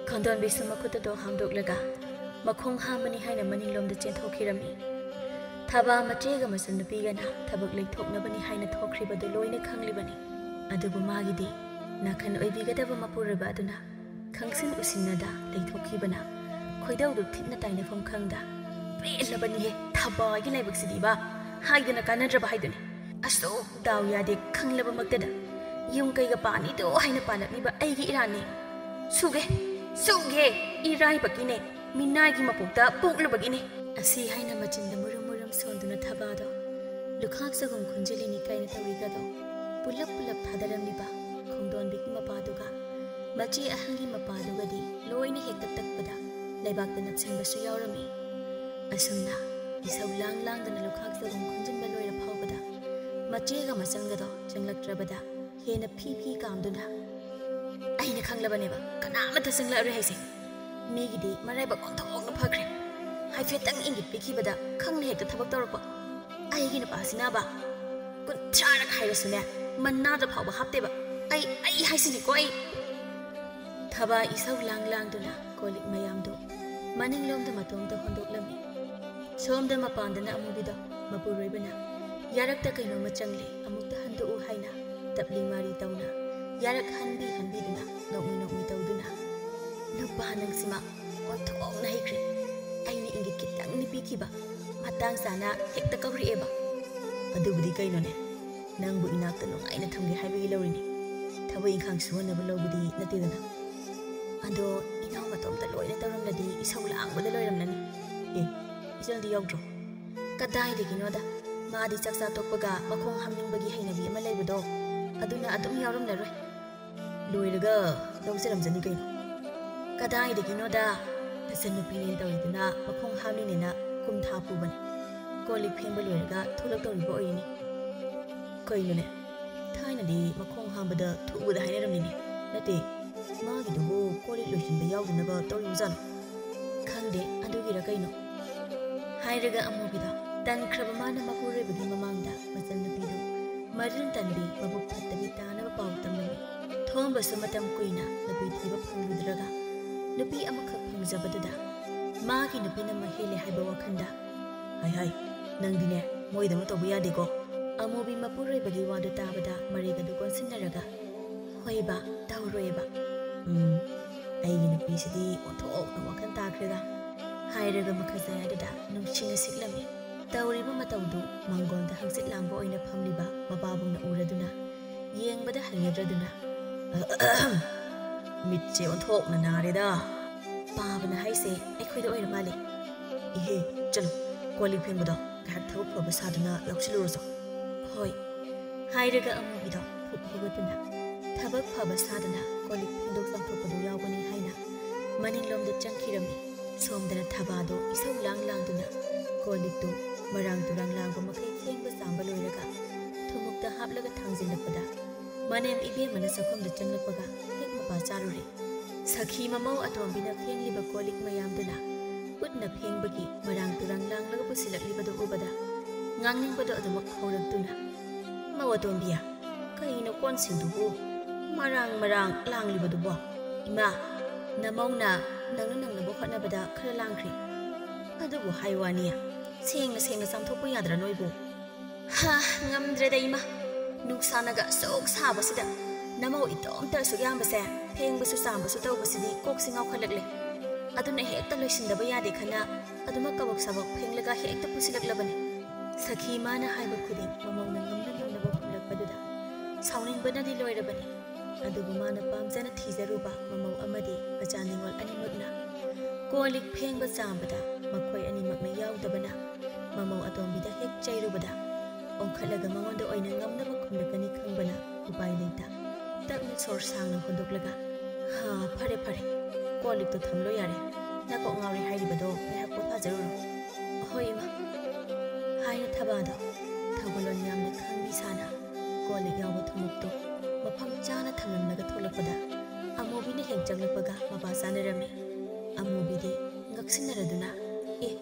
ꯈꯣꯟꯗꯣꯟꯕꯤꯁꯨ ꯃꯈꯨꯠꯇꯗꯣ ꯍꯥꯝꯗꯣꯛꯂꯒ ꯃꯈꯣꯡ ꯍꯥꯝꯕꯅꯤ ꯍꯥꯏꯅ ꯃꯅꯤꯡꯂꯣꯝꯗ ꯆꯦꯟꯊꯣꯛꯈꯤꯔꯝꯃꯤ꯫ ꯊꯕꯥ ꯃꯆꯦꯒ ꯃꯆꯟꯅꯨꯄꯤꯒꯅ ꯊꯕꯛ ꯂꯩꯊꯣꯛꯅꯕꯅꯤ ꯍꯥꯏꯅ ꯊꯣꯛꯈ꯭ꯔꯤꯕꯗꯨ ꯂꯣꯏꯅ ꯈꯪꯂꯤꯕꯅꯤ꯫ ꯑꯗꯨꯕꯨ ꯃꯥꯒꯤꯗꯤ ꯅꯥꯀꯟ ꯑꯣꯏꯕꯤꯒꯗꯕ ꯃꯄꯨꯔꯣꯏꯕ ꯑꯗꯨꯅ ꯈꯪꯁꯤꯟ ꯎꯁꯤꯟꯅꯗ ꯂꯩꯊꯣꯛꯈꯤꯕꯅ ꯈꯣꯏꯗꯧꯗꯨ ꯊꯤꯠꯅ ꯇꯥꯏꯅꯐꯝ ꯈꯪꯗ, "ꯄꯦꯜꯂꯕꯅꯤꯍꯦ, ꯊꯕꯥꯒꯤ ꯂꯥꯏꯕꯛꯁꯤꯗꯤꯕ, ꯍꯥꯏꯗꯅ ꯀꯥꯟꯅꯗ꯭ꯔꯕ ꯍꯥꯏꯗꯨꯅꯤ꯫ ꯑꯁꯨꯛ ꯗꯥꯎ ꯌꯥꯗꯦ ꯈꯪꯂꯕꯃꯛꯇꯗ ꯌꯨꯝ ꯀꯩꯒ ꯄꯥꯅꯤꯗꯣ ꯍꯥꯏꯅ ꯄꯥꯜꯂꯛꯂꯤꯕ ꯑꯩꯒꯤ ꯏꯔꯥꯟꯅꯤ꯫ ꯁꯨꯒꯦ, ꯁꯨꯒꯦ, ꯏꯔꯥꯏꯕꯛꯀꯤꯅꯦ, ꯃꯤꯅꯥꯏꯒꯤ ꯃꯄꯣꯛꯇ ꯄꯣꯛꯂꯨꯕꯒꯤꯅꯦ"꯫ ꯑꯁꯤ ꯍꯥꯏꯅ ꯃꯆꯤꯟꯗ ꯃꯨꯔꯨꯝ ꯃꯨꯔꯨꯝ ꯁꯣꯟꯗꯨꯅ ꯊꯕꯥꯗꯣ ꯂꯨꯈꯥꯛ ꯆꯒꯨꯝ ꯈꯨꯟꯖꯤꯜꯂꯤꯅꯤ ꯀꯥꯏꯅ ꯇꯧꯔꯤꯒꯗꯣ ꯄꯨꯂꯞ ꯄꯨꯂꯞ ꯊꯥꯗꯔꯝꯂꯤꯕ ꯈꯣꯡꯗꯣꯟꯕꯤꯒꯤ ꯃꯄꯥꯗꯨꯒ ꯃꯆꯦ ꯑꯍꯟꯒꯤ ꯃꯄꯥꯗꯨꯒꯗꯤ ꯂꯣꯏꯅ ꯍꯦꯛꯇ ꯇꯛꯄꯗ ꯂꯩꯕꯥꯛꯇ ꯅꯞꯁꯤꯟꯕꯁꯨ ꯌꯥꯎꯔꯝꯃꯤ꯫ ꯑꯁꯨꯝꯅ ꯏꯁꯧ ꯂꯥꯡ ꯂꯥꯡꯗꯅ ꯂꯨꯈꯥꯛ ꯆꯒꯨꯝ ꯈꯨꯟꯖꯤꯟꯕ ꯂꯣꯏꯔ ꯐꯥꯎꯕꯗ ꯃꯆꯦꯒ ꯃꯆꯟꯒꯗꯣ ꯆꯪꯂꯛꯇ꯭ꯔꯕꯗ ꯍꯦꯟꯅ ꯐꯤ ꯐꯤ ꯀꯥꯝꯗꯨꯅ, "ꯑꯩꯅ ꯈꯪꯂꯕꯅꯦꯕ ꯀꯅꯥꯃꯠꯇ ꯆꯪꯂꯛꯑꯔꯣꯏ ꯍꯥꯏꯁꯦ꯫ ꯃꯤꯒꯤꯗꯤ ꯃꯔꯥꯏꯕꯛ ꯑꯣꯟꯊꯣꯛꯅ ꯐꯈ꯭ꯔꯦ꯫ ꯍꯥꯏꯐꯦꯠꯇꯪ ꯏꯪꯒꯤꯠ ꯄꯤꯈꯤꯕꯗ ꯈꯪꯅ ꯍꯦꯛꯇ ꯊꯕꯛ ꯇꯧꯔꯛꯄ꯫ ꯑꯩꯒꯤ ꯅꯨꯄꯥꯁꯤꯅꯕ ꯀꯨꯟꯊ꯭ꯔꯥꯔꯛ ꯍꯥꯏꯔꯁꯨꯅꯦ, ꯃꯅꯥꯗ ꯐꯥꯎꯕ ꯍꯥꯞꯇꯦꯕ꯫ ꯑꯩ, ꯑꯩ ꯍꯥꯏꯁꯤꯅꯤꯀꯣ ꯑꯩ"꯫ ꯊꯕꯥ ꯏꯁꯧ ꯂꯥꯡ ꯂꯥꯡꯗꯨꯅ ꯀꯣꯜꯂꯤꯛ ꯃꯌꯥꯝꯗꯨ ꯃꯅꯤꯡꯂꯣꯝꯗ ꯃꯇꯣꯝꯇ ꯍꯣꯟꯗꯣꯛꯂꯝꯃꯤ꯫ ꯁꯣꯝꯗ ꯃꯄꯥꯟꯗꯅ ꯑꯃꯨꯕꯤꯗꯣ ꯃꯄꯨꯔꯣꯏꯕꯅ ꯌꯥꯔꯛꯇ ꯀꯩꯅꯣꯝꯃ ꯆꯪꯂꯦ, ꯑꯃꯨꯛꯇ ꯍꯟꯗꯣꯛꯎ ꯍꯥꯏꯅ ꯇꯞꯂꯤ ꯃꯥꯔꯤ ꯇꯧꯅ ꯌꯥꯔꯛ ꯍꯟꯕꯤ ꯍꯟꯕꯤꯗꯨꯅ ꯅꯣꯛꯃꯤ ꯅꯣꯛꯃꯤ ꯇꯧꯗꯨꯅ, "ꯅꯨꯄꯥ ꯅꯪꯁꯤꯃ ꯑꯣꯟꯊꯣꯛꯅ ꯍꯩꯈ꯭ꯔꯦ꯫ ꯑꯩꯅ ꯏꯪꯒꯤꯠ ꯈꯤꯇꯪꯅꯤ ꯄꯤꯈꯤꯕ, ꯃꯇꯥꯡ ꯆꯥꯅ ꯍꯦꯛꯇ ꯀꯧꯔꯛꯑꯦꯕ"꯫ "ꯑꯗꯨꯕꯨꯗꯤ ꯀꯩꯅꯣꯅꯦ, ꯅꯪꯕꯨ ꯏꯅꯥꯛꯇ ꯅꯨꯡꯉꯥꯏꯅ ꯊꯝꯒꯦ ꯍꯥꯏꯕꯒꯤ ꯂꯧꯔꯤꯅꯤ꯫ ꯊꯕꯛ ꯏꯪꯈꯥꯡ ꯁꯨꯍꯟꯅꯕ ꯂꯧꯕꯗꯤ ꯅꯠꯇꯦꯗꯅ꯫ ꯑꯗꯣ ꯏꯅꯥꯎ ꯃꯇꯣꯝꯇ ꯂꯣꯏꯅ ꯇꯧꯔꯝꯂꯗꯤ ꯏꯁꯧ ꯂꯥꯡꯕꯗ ꯂꯣꯏꯔꯝꯂꯅꯤ꯫ ꯑꯦ, ꯏꯆꯜꯗꯤ ꯌꯥꯎꯗ꯭ꯔꯣ?" "ꯀꯗꯥꯏꯗꯒꯤꯅꯣꯗ, ꯃꯥꯗꯤ ꯆꯥꯛ ꯆꯥ ꯇꯣꯛꯄꯒ ꯃꯈꯣꯡ ꯍꯥꯝꯅꯤꯡꯕꯒꯤ ꯍꯩꯅꯕꯤ ꯑꯃ ꯂꯩꯕꯗꯣ, ꯑꯗꯨꯅ ꯑꯗꯨꯝ ꯌꯥꯎꯔꯝꯂꯔꯣꯏ"꯫ ꯂꯣꯏꯔꯒ ꯂꯧꯖꯔꯝꯖꯅꯤ ꯀꯩꯅꯣ꯫ ꯀꯗꯥꯏꯗꯒꯤꯅꯣꯗ, ꯅꯆꯟꯅꯨꯄꯤꯅꯦꯅ ꯇꯧꯔꯤꯗꯨꯅ ꯃꯈꯣꯡ ꯍꯥꯝꯂꯤꯅꯦꯅ ꯀꯨꯝꯊꯥ ꯄꯨꯕꯅꯤ꯫ ꯀꯣꯜ ꯂꯤꯛ ꯐꯦꯡꯕ ꯂꯣꯏꯔꯒ ꯊꯣꯛꯂꯛꯇꯧꯔꯤꯕ ꯑꯣꯏꯔꯤꯅꯤ꯫ ꯀꯩꯅꯣꯅꯦ, ꯊꯥꯏꯅꯗꯤ ꯃꯈꯣꯡ ꯍꯥꯝꯕꯗ ꯊꯣꯛꯎꯗ ꯍꯥꯏꯅꯔꯝꯃꯤꯅꯦ꯫ ꯅꯠꯇꯦ, ꯃꯥꯒꯤꯗꯨꯕꯨ ꯀꯣꯜ ꯂꯤꯛ ꯂꯣꯏꯁꯤꯟꯕ ꯌꯥꯎꯗꯅꯕ ꯇꯧꯔꯤꯕꯖꯥꯠꯂꯣ? ꯈꯪꯗꯦ, ꯑꯗꯨꯒꯤꯔ ꯀꯩꯅꯣ꯫ ꯍꯥꯏꯔꯒ ꯑꯃꯨꯕꯤꯗꯣ ꯇꯟꯈ꯭ꯔꯕ ꯃꯥꯅ ꯃꯄꯨꯔꯣꯏꯕꯒꯤ ꯃꯃꯥꯡꯗ ꯃꯆꯟꯅꯨꯄꯤꯗꯨ ꯃꯔꯤꯜ ꯇꯟꯕꯤ ꯃꯕꯨꯛ ꯐꯠꯇꯕꯤ ꯇꯥꯅꯕ ꯄꯥꯎ ꯇꯝꯂꯝꯃꯤ꯫ ꯊꯣꯝꯕꯁꯨ ꯃꯇꯝ ꯀꯨꯏꯅ ꯅꯨꯄꯤ ꯊꯤꯕ ꯐꯪꯂꯨꯗ꯭ꯔꯒ ꯅꯨꯄꯤ ꯑꯃꯈꯛ ꯐꯪꯖꯕꯗꯨꯗ ꯃꯥꯒꯤ ꯅꯨꯄꯤꯅ ꯃꯍꯦꯜꯂꯦ ꯍꯥꯏꯕ ꯋꯥꯈꯜꯗ, "ꯍꯥꯏ ꯍꯥꯏ, ꯅꯪꯗꯤꯅꯦ ꯃꯣꯏꯗꯧꯅ ꯇꯧꯕ ꯌꯥꯗꯦꯀꯣ"꯫ ꯑꯃꯨꯕꯤ ꯃꯄꯨꯔꯣꯏꯕꯒꯤ ꯋꯥꯗꯨ ꯇꯥꯕꯗ ꯃꯔꯩꯒꯗꯨ ꯀꯣꯟꯁꯤꯟꯅꯔꯒ, "ꯍꯣꯏꯕ, ꯇꯧꯔꯣꯏꯕ꯫ ꯎꯝ, ꯑꯩꯒꯤ ꯅꯨꯄꯤꯁꯤꯗꯤ ꯑꯣꯟꯊꯣꯛꯅ ꯋꯥꯈꯜ ꯇꯥꯈ꯭ꯔꯦꯗ"꯫ ꯍꯥꯏꯔꯒ ꯃꯈꯖꯥꯏ ꯑꯗꯨꯗ ꯅꯨꯡꯁꯤꯅ ꯁꯤꯛꯂꯝꯃꯤ꯫ ꯇꯧꯔꯤꯕ ꯃꯇꯧꯗꯨ ꯃꯥꯡꯒꯣꯜꯗ ꯍꯪꯆꯤꯠ ꯂꯥꯡꯕ ꯑꯣꯏꯅ ꯐꯝꯂꯤꯕ ꯃꯄꯥꯕꯨꯡꯅ ꯎꯔꯗꯨꯅ ꯌꯦꯡꯕꯗ ꯍꯩꯅꯗ꯭ꯔꯗꯨꯅ, "ꯃꯤꯠꯁꯦ ꯑꯣꯟꯊꯣꯛꯅ ꯅꯥꯔꯦꯗ"꯫ ꯄꯥꯕꯅ ꯍꯥꯏꯁꯦ ꯑꯩꯈꯣꯏꯗ ꯑꯣꯏꯔ ꯃꯥꯜꯂꯦ꯫ "ꯏꯍꯦ, ꯆꯠꯂꯨ, ꯀꯣꯜ ꯂꯤꯛ ꯐꯦꯡꯕꯗꯣ ꯉꯥꯏꯍꯥꯛ ꯊꯕꯛ ꯐꯕ ꯁꯥꯗꯨꯅ ꯌꯥꯎꯁꯤꯜꯂꯨꯔꯁꯨ"꯫ "ꯍꯣꯏ"꯫ ꯍꯥꯏꯔꯒ ꯑꯃꯨꯕꯤꯗꯣ ꯐꯨꯛ ꯍꯧꯒꯠꯇꯨꯅ ꯊꯕꯛ ꯐꯕ ꯁꯥꯗꯅ ꯀꯣꯜ ꯂꯤꯛ ꯐꯦꯡꯗꯣꯛ ꯆꯥꯝꯊꯣꯛꯄꯗꯨ ꯌꯥꯎꯒꯅꯤ ꯍꯥꯏꯅ ꯃꯅꯤꯡꯂꯣꯝꯗ ꯆꯪꯈꯤꯔꯝꯃꯤ꯫ ꯁꯣꯝꯗꯅ ꯊꯕꯥꯗꯣ ꯏꯁꯧ ꯂꯥꯡ ꯂꯥꯡꯗꯨꯅ ꯀꯣꯜ ꯂꯤꯛꯇꯨ ꯃꯔꯥꯡ ꯇꯨꯔꯥꯡ ꯂꯥꯡꯕ ꯃꯈꯩ ꯐꯦꯡꯕ ꯆꯥꯝꯕ ꯂꯣꯏꯔꯒ ꯊꯨꯝꯃꯣꯛꯇ ꯍꯥꯞꯂꯒ ꯊꯥꯡꯖꯤꯜꯂꯛꯄꯗ ꯃꯅꯦꯝ ꯏꯕꯦꯝꯃꯅ ꯆꯥꯛꯈꯨꯝꯗ ꯆꯪꯂꯛꯄꯒ ꯍꯦꯛ ꯃꯄꯥ ꯆꯥꯔꯨꯔꯦ꯫ ꯁꯈꯤ ꯃꯃꯧ ꯑꯇꯣꯝꯕꯤꯅ ꯐꯦꯡꯂꯤꯕ ꯀꯣꯜ ꯂꯤꯛ ꯃꯌꯥꯝꯗꯨꯅ ꯈꯨꯠꯅ ꯐꯦꯡꯕꯒꯤ ꯃꯔꯥꯡ ꯇꯨꯔꯥꯡ ꯂꯥꯡꯂꯒ ꯄꯨꯁꯤꯜꯂꯛꯂꯤꯕꯗꯨ ꯎꯕꯗ ꯉꯥꯡꯅꯤꯡꯕꯗꯨ ꯑꯗꯨꯃꯛ ꯍꯧꯔꯛꯇꯨꯅ, "ꯃꯧ ꯑꯇꯣꯝꯕꯤ, ꯀꯩꯅꯣ ꯀꯣꯟꯁꯤꯡꯗꯨꯕꯨ ꯃꯔꯥꯡ ꯃꯔꯥꯡ ꯂꯥꯡꯂꯤꯕꯗꯨꯕꯣ? ꯏꯃꯥ, ꯅꯃꯧꯅ ꯅꯪꯅ ꯅꯪꯅꯕ ꯍꯣꯠꯅꯕꯗ ꯈꯔ ꯂꯥꯡꯈ꯭ꯔꯦ꯫ ꯑꯗꯨꯕꯨ ꯍꯥꯏ ꯋꯥꯅꯤ, ꯁꯦꯡꯅ ꯁꯦꯡꯅ ꯆꯥꯝꯊꯣꯛꯄ ꯌꯥꯗ꯭ꯔꯥ ꯅꯣꯏꯕꯨ? ꯍꯥ, ꯉꯝꯗ꯭ꯔꯦꯗ ꯏꯃꯥ꯫ ꯅꯨꯡꯁꯥꯅꯒ ꯑꯁꯨꯛ ꯁꯥꯕꯁꯤꯗ ꯅꯃꯧ ꯏꯇꯣꯝꯇ ꯑꯁꯨꯛ ꯌꯥꯝꯕꯁꯦ ꯐꯦꯡꯕꯁꯨ ꯆꯥꯝꯕꯁꯨ ꯇꯧꯕꯁꯤꯗꯤ ꯀꯣꯛꯁꯤ ꯉꯥꯎꯈꯠꯂꯛꯂꯦ꯫ ꯑꯗꯨꯅ ꯍꯦꯛꯇ ꯂꯣꯏꯁꯤꯟꯗꯕ ꯌꯥꯗꯦ ꯈꯟꯅ ꯑꯗꯨꯃꯛ ꯀꯕꯛ ꯁꯕꯛ ꯐꯦꯡꯂꯒ ꯍꯦꯛꯇ ꯄꯨꯁꯤꯜꯂꯛꯂꯕꯅꯤ"꯫ ꯁꯈꯤ ꯃꯥꯅ ꯍꯥꯏꯕ ꯈꯨꯗꯤꯡ ꯃꯃꯧꯅ ꯉꯝꯅ ꯉꯝꯅꯕ ꯈꯨꯝꯂꯛꯄꯗꯨꯗ ꯁꯥꯎꯅꯤꯡꯕꯅꯗꯤ ꯂꯣꯏꯔꯕꯅꯤ꯫ ꯑꯗꯨꯕꯨ ꯃꯥꯅ ꯄꯥꯝꯖꯅ ꯊꯤꯖꯔꯨꯕ ꯃꯃꯧ ꯑꯃꯗꯤ ꯃꯆꯥ ꯅꯤꯉꯣꯜ ꯑꯅꯤꯃꯛꯅ ꯀꯣꯜ ꯂꯤꯛ ꯐꯦꯡꯕ ꯆꯥꯝꯕꯗ ꯃꯈꯣꯏ ꯑꯅꯤꯃꯛꯅ ꯌꯥꯎꯗꯕꯅ ꯃꯃꯧ ꯑꯇꯣꯝꯕꯤꯗ ꯍꯦꯛ ꯆꯩꯔꯨꯕꯗ ꯑꯣꯟꯈꯠꯂꯒ ꯃꯉꯣꯟꯗ ꯑꯣꯏꯅ ꯉꯝꯅꯕ ꯈꯨꯝꯂꯛꯀꯅꯤ ꯈꯪꯕꯅ ꯎꯄꯥꯏ ꯂꯩꯇ ꯇꯞꯅ ꯁꯣꯔ ꯁꯥꯡꯅ ꯍꯣꯟꯗꯣꯛꯂꯒ, "ꯍꯥ, ꯐꯔꯦ, ꯐꯔꯦ, ꯀꯣꯜ ꯂꯤꯛꯇꯣ ꯊꯝꯂꯣ ꯌꯥꯔꯦ, ꯅꯀꯣꯛ ꯉꯥꯎꯔꯦ ꯍꯥꯏꯔꯤꯕꯗꯣ ꯉꯥꯏꯍꯥꯛ ꯄꯣꯊꯥꯖꯔꯨꯔꯣ꯫" "ꯍꯣꯏ, ꯏꯃꯥ," ꯍꯥꯏꯅ ꯊꯕꯥꯗꯣ ꯊꯧꯒꯜꯂꯣꯟ ꯌꯥꯝꯅ ꯈꯪꯕꯤ ꯁꯥꯅ ꯀꯣꯜ ꯂꯤꯛ ꯌꯥꯎꯕ ꯊꯨꯝꯃꯣꯛꯇꯣ ꯃꯐꯝ ꯆꯥꯅ ꯊꯝꯂꯝꯂꯒ ꯊꯣꯛꯂꯛꯄꯗ, ꯑꯃꯨꯕꯤꯅ ꯍꯦꯛ ꯆꯪꯂꯛꯄꯒ ꯃꯄꯥ ꯆꯥꯅꯔꯝꯃꯤ꯫ ꯑꯃꯨꯕꯤꯗꯤ ꯉꯛꯁꯤꯟꯅꯔꯗꯨꯅ, "ꯑꯦ,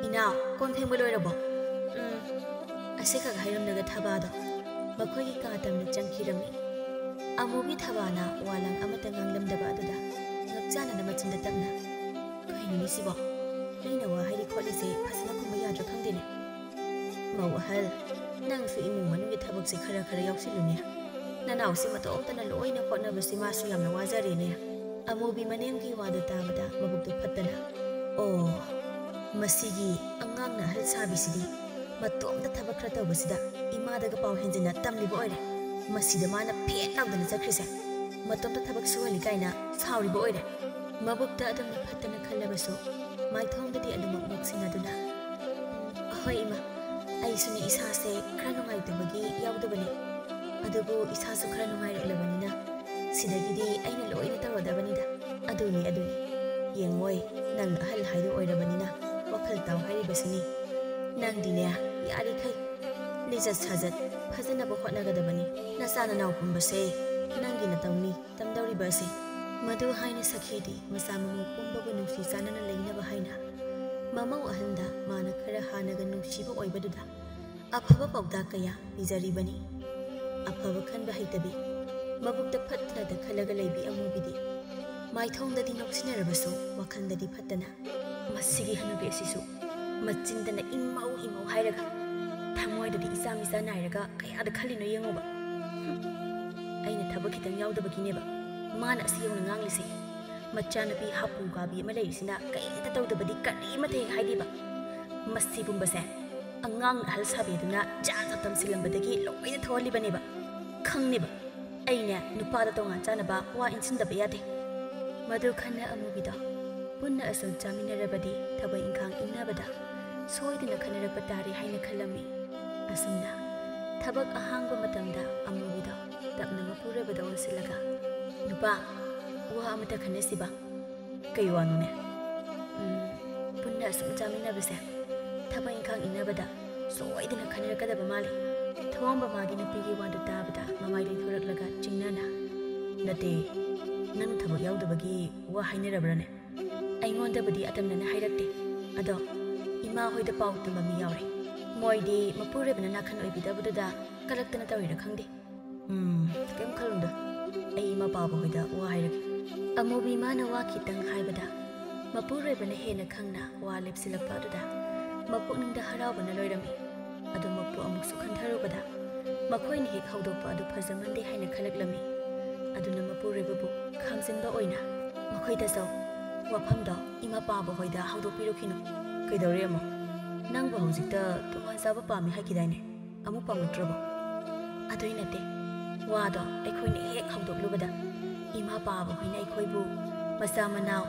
ꯏꯅꯥꯎ, ꯀꯣꯟ ꯐꯦꯡꯕ ꯂꯣꯏꯔꯕꯣ?" "ꯎꯝ," ꯑꯁꯤꯈꯛ ꯍꯥꯏꯔꯝꯂꯒ ꯊꯕꯥꯗꯣ ꯃꯈꯣꯏꯒꯤ ꯀꯥ ꯇꯝꯅ ꯆꯪꯈꯤꯔꯝꯃꯤ꯫ ꯑꯃꯨꯕꯤ ꯊꯕꯥꯅ ꯋꯥ ꯂꯥꯡ ꯑꯃꯠꯇ ꯉꯥꯡꯂꯝꯗꯕ ꯑꯗꯨꯗ ꯉꯛꯆꯥꯅꯅ ꯃꯆꯤꯟꯗ ꯇꯞꯅ, "ꯀꯩꯅꯣꯅꯦ ꯁꯤꯕꯣ? ꯑꯩꯅ ꯋꯥ ꯍꯥꯏꯔꯤ ꯈꯣꯠꯂꯤꯁꯦ ꯐꯖꯅ ꯈꯨꯝꯕ ꯌꯥꯗ꯭ꯔꯥ ꯈꯪꯗꯦꯅꯦ꯫" "ꯃꯧ ꯑꯍꯜ, ꯅꯪꯁꯨ ꯏꯃꯨꯡ ꯃꯅꯨꯡꯒꯤ ꯊꯕꯛꯁꯦ ꯈꯔ ꯈꯔ ꯌꯥꯎꯁꯤꯜꯂꯨꯅꯦ꯫ ꯅꯅꯥꯎꯁꯤ ꯃꯇꯣꯝꯇꯅ ꯂꯣꯏꯅ ꯍꯣꯠꯅꯕꯁꯤ ꯃꯥꯁꯨ ꯌꯥꯝꯅ ꯋꯥꯖꯔꯦꯅꯦ꯫" ꯑꯃꯨꯕꯤ ꯃꯅꯦꯝꯒꯤ ꯋꯥꯗꯨ ꯇꯥꯕꯗ ꯃꯕꯨꯛꯇꯨ ꯐꯠꯇꯅ, "ꯑꯣ, ꯃꯁꯤꯒꯤ ꯑꯉꯥꯡꯅ ꯑꯍꯜ ꯁꯥꯕꯤꯁꯤꯗꯤ ꯃꯇꯣꯝꯇ ꯊꯕꯛ ꯈꯔ ꯇꯧꯕꯁꯤꯗ ꯏꯃꯥꯗꯒ ꯄꯥꯎ ꯍꯦꯟꯖꯤꯟꯅ ꯇꯝꯂꯤꯕ ꯑꯣꯏꯔꯦ꯫ ꯃꯁꯤꯗ ꯃꯥꯅ ꯐꯦꯠ ꯂꯥꯎꯗꯅ ꯆꯠꯈ꯭ꯔꯤꯁꯦ꯫ ꯃꯇꯣꯝꯇ ꯊꯕꯛ ꯁꯨꯍꯜꯂꯤ ꯀꯥꯏꯅ ꯁꯥꯎꯔꯤꯕ ꯑꯣꯏꯔꯦ꯫" ꯃꯕꯨꯛꯇ ꯑꯗꯨꯝꯅ ꯐꯠꯇꯅ ꯈꯜꯂꯕꯁꯨ ꯃꯥꯏꯊꯣꯡꯗꯗꯤ ꯑꯗꯨꯃꯛ ꯅꯣꯛꯁꯤꯟꯅꯗꯨꯅ, "ꯍꯣꯏ ꯏꯃꯥ, ꯑꯩꯁꯨꯅꯦ ꯏꯁꯥꯁꯦ ꯈꯔ ꯅꯨꯡꯉꯥꯏꯇꯕꯒꯤ ꯌꯥꯎꯗꯕꯅꯦ꯫ ꯑꯗꯨꯕꯨ ꯏꯁꯥꯁꯨ ꯈꯔ ꯅꯨꯡꯉꯥꯏꯔꯛꯂꯕꯅꯤꯅ ꯁꯤꯗꯒꯤꯗꯤ ꯑꯩꯅ ꯂꯣꯏꯅ ꯇꯧꯔꯗꯕꯅꯤꯗ꯫ ꯑꯗꯨꯅꯤ, ꯑꯗꯨꯅꯤ꯫ ꯌꯦꯡꯉꯣꯏ, ꯅꯪ ꯑꯍꯜ ꯍꯥꯏꯗꯣ ꯑꯣꯏꯔꯕꯅꯤꯅ ꯋꯥꯈꯜ ꯇꯥꯎ ꯍꯥꯏꯔꯤꯕꯁꯤꯅꯤ꯫ ꯅꯪꯗꯤꯅꯦ, ꯌꯥꯔꯤꯈꯩ ꯂꯤꯆꯠ ꯁꯥꯖꯠ ꯐꯖꯅꯕ ꯍꯣꯠꯅꯒꯗꯕꯅꯤ꯫ ꯅꯆꯥ ꯅꯅꯥꯎ ꯄꯨꯝꯕꯁꯦ ꯅꯪꯒꯤ ꯅꯇꯧꯅꯤ ꯇꯝꯗꯧꯔꯤꯕ ꯑꯁꯤ꯫" ꯃꯗꯨ ꯍꯥꯏꯅ ꯁꯈꯤꯗꯤ ꯃꯆꯥ ꯃꯃꯧ ꯄꯨꯝꯕꯕꯨ ꯅꯨꯡꯁꯤ ꯆꯥꯟꯅꯅ ꯂꯩꯅꯕ ꯍꯥꯏꯅ ꯃꯃꯧ ꯑꯍꯟꯗ ꯃꯥꯅ ꯈꯔ ꯍꯥꯟꯅꯒ ꯅꯨꯡꯁꯤꯕ ꯑꯣꯏꯕꯗꯨꯗ ꯑꯐꯕ ꯄꯥꯎꯇꯥꯛ ꯀꯌꯥ ꯄꯤꯖꯔꯤꯕꯅꯤ꯫ ꯑꯐꯕ ꯈꯟꯕ ꯍꯩꯇꯕꯤ, ꯃꯕꯨꯛꯇ ꯐꯠꯇꯅꯗ ꯈꯜꯂꯒ ꯂꯩꯕꯤ ꯑꯃꯨꯕꯤꯗꯤ ꯃꯥꯏꯊꯣꯡꯗꯗꯤ ꯅꯣꯛꯁꯤꯟꯅꯔꯕꯁꯨ ꯋꯥꯈꯜꯗꯗꯤ ꯐꯠꯇꯅ, "ꯃꯁꯤꯒꯤ ꯍꯅꯨꯕꯤ ꯑꯁꯤꯁꯨ ꯃꯆꯤꯟꯗꯅ ꯏꯃꯧ ꯏꯃꯧ ꯍꯥꯏꯔꯒ ꯊꯃꯣꯏꯗꯗꯤ ꯏꯆꯥ ꯃꯤꯆꯥ ꯅꯥꯏꯔꯒ ꯀꯌꯥꯗ ꯈꯜꯂꯤꯅꯣ ꯌꯦꯡꯉꯨꯕ꯫ ꯍꯨꯝ, ꯑꯩꯅ ꯊꯕꯛ ꯈꯤꯇꯪ ꯌꯥꯎꯗꯕꯒꯤꯅꯦꯕ ꯃꯥꯅ ꯑꯁꯤ ꯌꯧꯅ ꯉꯥꯡꯂꯤꯁꯦ꯫ ꯃꯆꯥꯅꯨꯄꯤ ꯍꯥꯄꯨ ꯀꯥꯕꯤ ꯑꯃ ꯂꯩꯔꯤꯁꯤꯅ ꯀꯔꯤꯝꯇ ꯇꯧꯗꯕꯗꯤ ꯀꯔꯤꯃꯠꯇ ꯍꯦꯛ ꯍꯥꯏꯗꯦꯕ꯫ ꯃꯁꯤꯒꯨꯝꯕꯁꯦ ꯑꯉꯥꯡ ꯑꯍꯜ ꯁꯥꯕꯤ ꯑꯗꯨꯅ ꯖꯥꯠ ꯖꯥꯠ ꯇꯝꯁꯤꯜꯂꯝꯕꯗꯒꯤ ꯂꯣꯏꯅ ꯊꯣꯛꯍꯜꯂꯤꯕꯅꯦꯕ꯫ ꯈꯪꯅꯦꯕ ꯑꯩꯅꯦ ꯅꯨꯄꯥꯗ ꯇꯣꯉꯥꯟ ꯆꯥꯅꯕ ꯋꯥ ꯏꯟꯁꯤꯟꯗꯕ ꯌꯥꯗꯦ꯫" ꯃꯗꯨ ꯈꯟꯅ ꯑꯃꯨꯕꯤꯗꯣ ꯄꯨꯟꯅ ꯑꯁꯨꯝ ꯆꯥꯃꯤꯟꯅꯔꯕꯗꯤ ꯊꯕꯛ ꯏꯪꯈꯥꯡ ꯏꯟꯅꯕꯗ ꯁꯣꯏꯗꯅ ꯈꯟꯅꯔꯛꯄ ꯇꯥꯔꯦ ꯍꯥꯏꯅ ꯈꯜꯂꯝꯃꯤ꯫ ꯑꯁꯨꯝꯅ ꯊꯕꯛ ꯑꯍꯥꯡꯕ ꯃꯇꯝꯗ ꯑꯃꯨꯕꯤꯗꯣ ꯇꯞꯅ ꯃꯄꯨꯔꯣꯏꯕꯗ ꯑꯣꯟꯁꯤꯜꯂꯒ, "ꯅꯨꯄꯥ, ꯋꯥ ꯑꯃꯇ ꯈꯟꯅꯁꯤꯕ?" "ꯀꯩ ꯋꯥꯅꯣꯅꯦ?" "ꯎꯝ, ꯄꯨꯟꯅ ꯑꯁꯨꯝ ꯆꯥꯃꯤꯟꯅꯕꯁꯦ, ꯊꯕꯛ ꯏꯪꯈꯥꯡ ꯏꯟꯅꯕꯗ ꯁꯣꯏꯗꯅ ꯈꯟꯅꯔꯛꯀꯗꯕ ꯃꯥꯜꯂꯤ꯫" ꯊꯋꯥꯡꯕ ꯃꯥꯒꯤ ꯅꯨꯄꯤꯒꯤ ꯋꯥꯗꯨ ꯇꯥꯕꯗ ꯃꯃꯥꯏ ꯂꯩꯊꯣꯔꯛꯂꯒ ꯆꯤꯡꯅꯅ, "ꯅꯠꯇꯦ, ꯅꯪ ꯊꯕꯛ ꯌꯥꯎꯗꯕꯒꯤ ꯋꯥ ꯍꯥꯏꯅꯔꯕ꯭ꯔꯥꯅꯦ?" "ꯑꯩꯉꯣꯟꯗꯕꯨꯗꯤ ꯑꯇꯝꯅꯅ ꯍꯥꯏꯔꯛꯇꯦ꯫ ꯑꯗꯣ ꯏꯃꯥ ꯍꯣꯏꯗ ꯄꯥꯎ ꯇꯝꯕ ꯃꯤ ꯌꯥꯎꯔꯦ꯫ ꯃꯣꯏꯗꯤ ꯃꯄꯨꯔꯣꯏꯕꯅ ꯅꯥꯈꯟ ꯑꯣꯏꯕꯤꯗꯕꯗꯨꯗ ꯀꯂꯛꯇꯅ ꯇꯧꯔꯤꯔꯥ ꯈꯪꯗꯦ꯫" "ꯎꯝ, ꯀꯩꯝ ꯈꯜꯂꯨꯅꯨꯗ꯫ ꯑꯩ ꯏꯃꯥ ꯄꯥꯕ ꯍꯣꯏꯗ ꯋꯥ ꯍꯥꯏꯔꯒꯦ꯫" ꯑꯃꯨꯕꯤ ꯃꯥꯅ ꯋꯥ ꯈꯤꯇꯪ ꯍꯥꯏꯕꯗ ꯃꯄꯨꯔꯣꯏꯕꯅ ꯍꯦꯟꯅ ꯈꯪꯅ ꯋꯥ ꯂꯦꯞꯁꯤꯜꯂꯛꯄ ꯑꯗꯨꯗ ꯃꯄꯨꯛꯅꯤꯡꯗ ꯍꯔꯥꯎꯕꯅ ꯂꯣꯏꯔꯝꯃꯤ꯫ ꯑꯗꯨꯃꯛꯄꯨ ꯑꯃꯨꯛꯁꯨ ꯈꯟꯊꯔꯨꯕꯗ ꯃꯈꯣꯏꯅ ꯍꯦꯛ ꯍꯧꯗꯣꯛꯄ ꯑꯗꯨ ꯐꯖꯃꯟꯗꯦ ꯍꯥꯏꯅ ꯈꯜꯂꯛꯂꯝꯃꯤ꯫ ꯑꯗꯨꯅ ꯃꯄꯨꯔꯣꯏꯕꯕꯨ ꯈꯥꯝꯖꯤꯟꯕ ꯑꯣꯏꯅ, "ꯃꯈꯣꯏ ꯇꯥꯆꯧ, ꯋꯥꯐꯝꯗꯣ ꯏꯃꯥ ꯄꯥꯕ ꯍꯣꯏꯗ ꯍꯧꯗꯣꯛꯄꯤꯔꯨꯈꯤꯅꯨ꯫" "ꯀꯩꯗꯧꯔꯦ ꯑꯃꯨꯛ? ꯅꯪꯕꯨ ꯍꯧꯖꯤꯛꯇ ꯇꯣꯉꯥꯟ ꯆꯥꯕ ꯄꯥꯝꯃꯤ ꯍꯥꯏꯈꯤꯗꯥꯏꯅꯦ? ꯑꯃꯨꯛ ꯄꯥꯝꯂꯛꯇ꯭ꯔꯕꯣ?" "ꯑꯗꯨꯏ ꯅꯠꯇꯦ, ꯋꯥꯗꯣ ꯑꯩꯈꯣꯏꯅ ꯍꯦꯛ ꯍꯧꯗꯣꯛꯂꯨꯕꯗ ꯏꯃꯥ ꯄꯥꯕ ꯍꯣꯏꯅ ꯑꯩꯈꯣꯏꯕꯨ ꯃꯆꯥ ꯃꯅꯥꯎ,